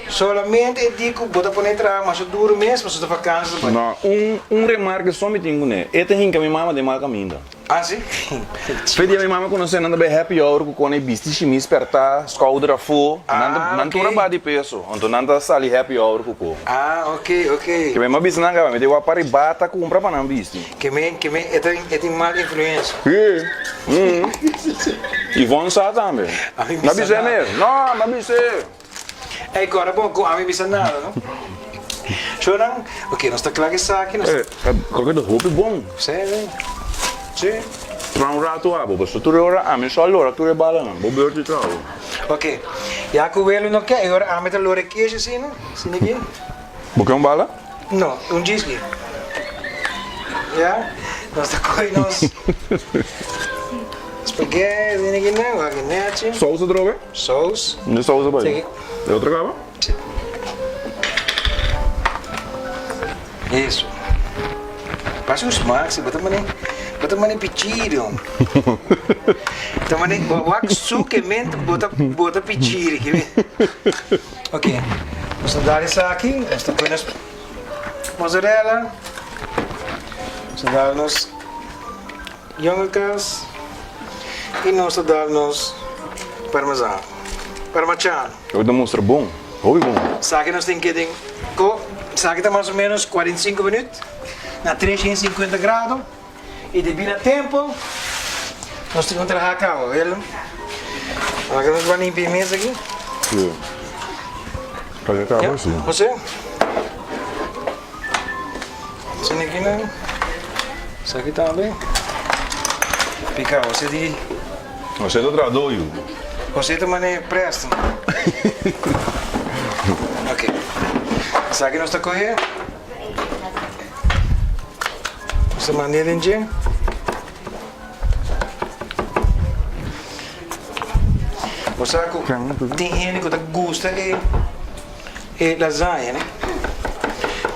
solamente e di ku bo ta pone traha masha duru mes, pasobra ta vakansi ta bai. No, un un remarke so mi tin kuné. E ta hinka mi mama den mal kaminda. Ah si? Fe dia mi mama konosé nan ta bai happy hour ku kone bisti shimis pèrtá, skouder afó, nan ta nan tur a ba di peso, anto nan ta sali happy hour ku ko. Ah ok ok. Ke mi a bisa nan kaba mi ta wak paribata kumpra pa nan bisti. Ke mi ke mi e ta e tin mal influensia. Si. Ivon sa tambe. Ami Na bisa bis'é nada. mes. No, na bis'é. Ey kòrda bon ku ami bisa nada no. Shownan, ok nos ta kla ku esaki nos. Eh, kòke ta hopi bon. Si, si. Tra un ratu abo, pasobra tur e ora ami so a lora tur e balanan. Bo beurt di traha. Ok, ya ku welo no ke, e ora ami ta lora e kesh asina, asina aki. Bo ke un bala? No, un djisgi. Ya, nos ta kohe nos spaghetti asina aki nan, wak e nechi. Sous atrobe? Sous. Di sous a bai? Seki. E otro kaba? Si. Eso. Pasa un smaak si, bo ta mane, bo ta mane pichiri hombre. Ta mane, bo wak suke ment, bo ta, bo ta pichiri ki Ok, nos ta dal esaki, nos ta pone nos mozzarella, nos ta dal nos yongekas y nos ta dal nos parmesano, parmachano. Hopi ta mustra bon, hopi bon. Esaki nos tin ke den ko, esaki ta mas o menos 45 minuut na 350 grado y debi na tempo nos tin ku traha cabo, Willem. Ahora nos ban limpia e mesa aki. Sí. Traha cabo, sí. José. Asina aki nan. Esaki tambe. Pica José di. José ta traha doyu. José ta mane presto. Ok. Esaki nos ta coge. Nos ta mande den dje. Bo sa cu tin hende cu ta gusta e. E lasaña ne.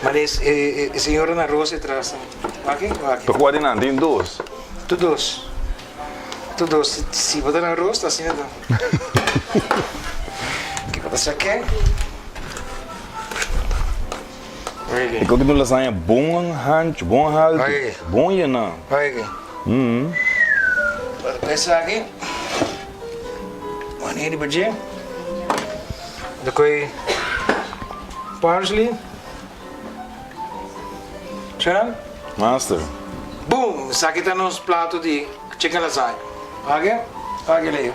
Ma des e señora na rosa etras aki o aki. Ta kua di nan? Tin dos. Tur dos. Tur dos. Si bo ta na rosa asina ta. Kiko ta sake? E koki ta un lasaña bon hanchu, bon haltu, bon yena. Oye. Esaki. Wanneer di budget. De koe parsley. Sharon? Master. Boom! Esaki ta nos plato di chicken lasagna. Wak? Wak Leo.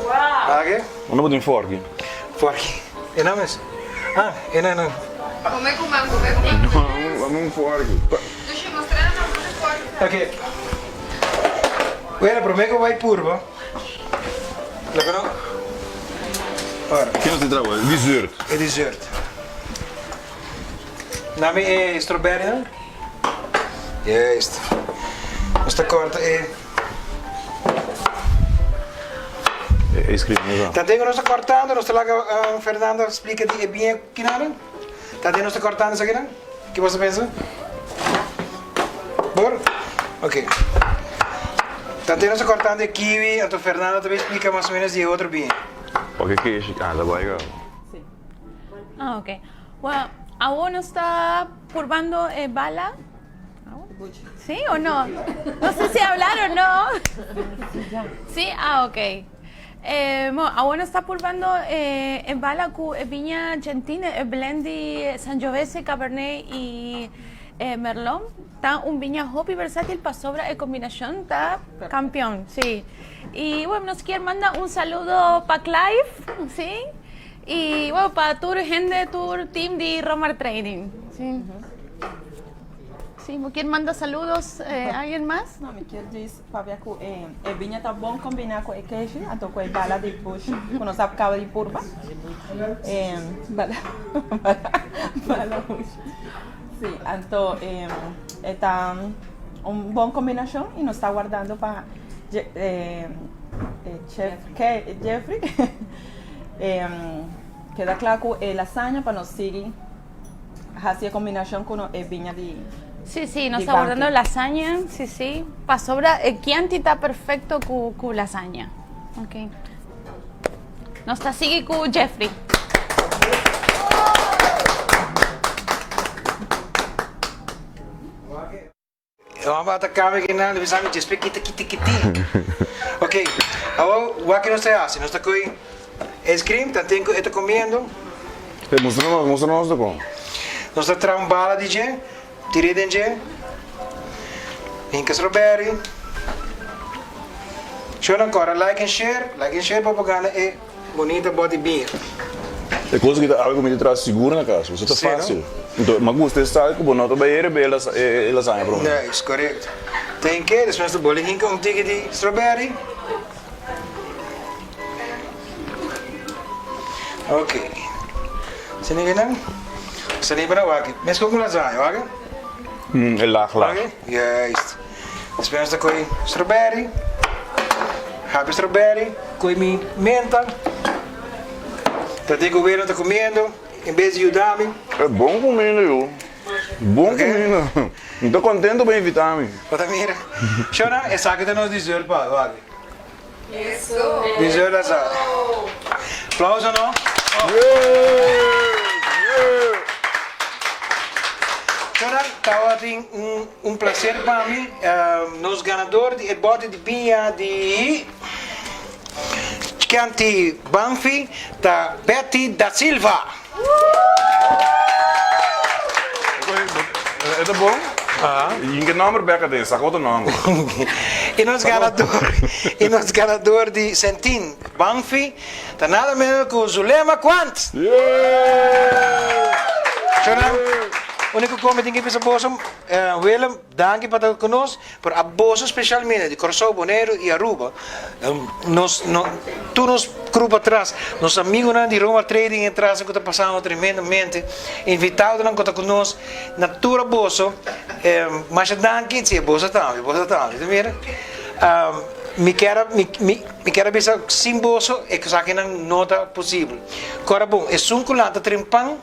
Wow! Wak? Unda bo tin forki? Forki. E nan mes. Ah, e nan nan. Come cu man, come cu man. No, dame un forki. Dushi, mostra nan unda forki ta. Ok. Bueno, prome cu bay purba. Loke no? Ora. Ki nos tin traha awor? Dessert. E dessert. Nami e strawberry nan. Juist. Nos ta corta e. E ice cream no sa. Tanten cu nos ta cortando nos ta laga Fernando splica di e biña kinanan. Tanten nos ta cortando esakinan. Ki boso pensa? Por? Ok. Tanten nos ta cortando e kiwi, anto Fernando ta bay splica mas o menos di e otro biña. Oke keshi, ah ta bay gaba. Ah, ok. Well, awor nos ta purbando e bala. Sí o no? No sé si hablar o no. Sí, ah, ok. Eh, bueno, awor nos ta purbando eh, e bala ku e biña Argentina, e blend di Sangiovese, Cabernet y eh, Merlot. Ta un biña hopi versátil pasobra e combinacion ta campeón, sí. Y bueno, nos kier manda un saludo pa Clive, sí. Y bueno, pa tur hende, tur team di Romar Trading, sí. Sí, bo kier manda saludos, eh, alguien más? No, mi kier djis Pabia ku e e biña ta bon kombiná ku e keshi, anto ku e bala di bush ku nos a kaba di purba. E bala bala bala bush. Sí, anto e e ta un bon kombinashon i nos ta wardando pa Je e chef Ke Jeffrey e keda kla ku e lasaña pa nos sigui. Hasi e kombinashon ku e biña di Sí, sí, nos ta guardando lasaña, sí, sí. Pasobra e Chianti ta perfecto ku ku lasaña. Ok. Nos ta sigui ku Jeffrey. Vamos a atacar aquí na, le pensaba just kita kita kita. Ok, awor wak nos ta hasi, nos ta koe ice cream, tanten ku e ta comiendo. Hey, mustra nos, mustra nos ta kon. Nos ta traha un bala di dje, tir'é den dje, hinka strawberry. Shona kora like and share, like and share pa bo gana e Bonita body beer. E kos aki ta algu mi ta traha sigur na kas, pasobra ta fásil. Enton mi a gusta e style ku bo no ta bai herbe e lasaña promé. Juist, korekto. Ten ke despues ta boli hinka un tiki di strawberry. Ok. Asina ke nan. Asina pa nan wak. Meskos ku lasaña, wak? E lag lag. Juist. Despues nos ta koe strawberry, hapi strawberry, koe mi menta. Ta den ku weno ta kumiendo en bes di yuda mi. E bon kuminda yu. Bon kuminda. Mi ta kontento pa invitá mi. Bo ta mira. Shona, esaki ta nos dessert pa wak. Dessert asa. Aplauso no. Shona, tabatin un un placer pa mi. Nos ganador di e bote di biña di Chianti Banfi ta Betty da Silva. E ta bon? Yin ke nomber bek aden, saka otro nomber. E nos ganador, e nos ganador di Sentin Banfi ta nada menos ku Zulema Quant. Shona, uniko ku mi tin ke bisa boso, Willem, Danki pa ta ku nos, pero a boso spesialmente di Kòrsou, Boneiru i Aruba, nos no tur nos kru patras, nos amigunan di Roma Trading e tras ku ta pasando tremendamente, invitadonan ku ta ku nos, na tur a boso, masha danki, si boso tambe, boso tambe, ta mira? Mi kier a mi mi kier a bisa sin boso e esakinan no ta posibel. Kòrda bon, esun ku lanta trempan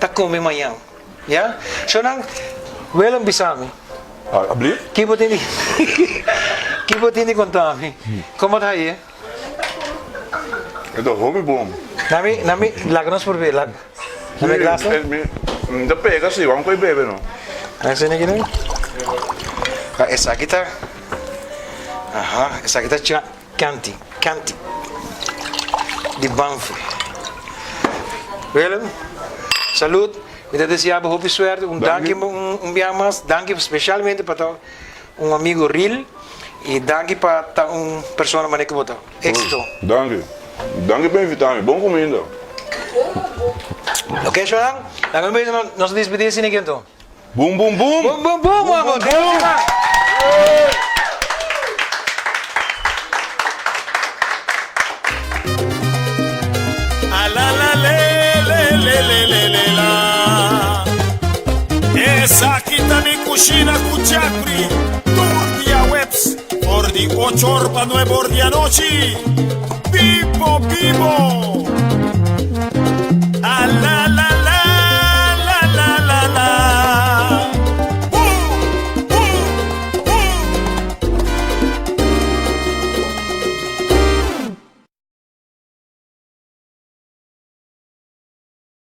ta kome mañan. Ya? Shownan, Willem bisa mi. Abli? Ki bo tin di Ki bo tin di konta mi? Komo ta haye? E ta hopi bon. Na mi, na mi, laga nos prob'é, laga. Na mi glas no? Mi, mi ta pega si, wam koe bebe no. A esei aki no? Ah, esaki ta, aha, esaki ta cha. Kanti, kanti di Banfi. Willem, salud. Mi ta desea bo hopi suerte. Un danki un bia mas. Danki specialmente pa ta un amigo real y danki pa ta un persona manera cu bo ta. Exito. Danki. Danki pa invita mi. Bon cuminda. Ok, Shonan. Laga mi bisa nos despedi asina aki anto. Boom boom boom. Boom boom boom amo. Boom boom. A la la le le le le le le la. Esaki ta mi kushina ku Jeffrey tur dia weps for di ocho or pa nuebe or di anochi. Bibo bibo!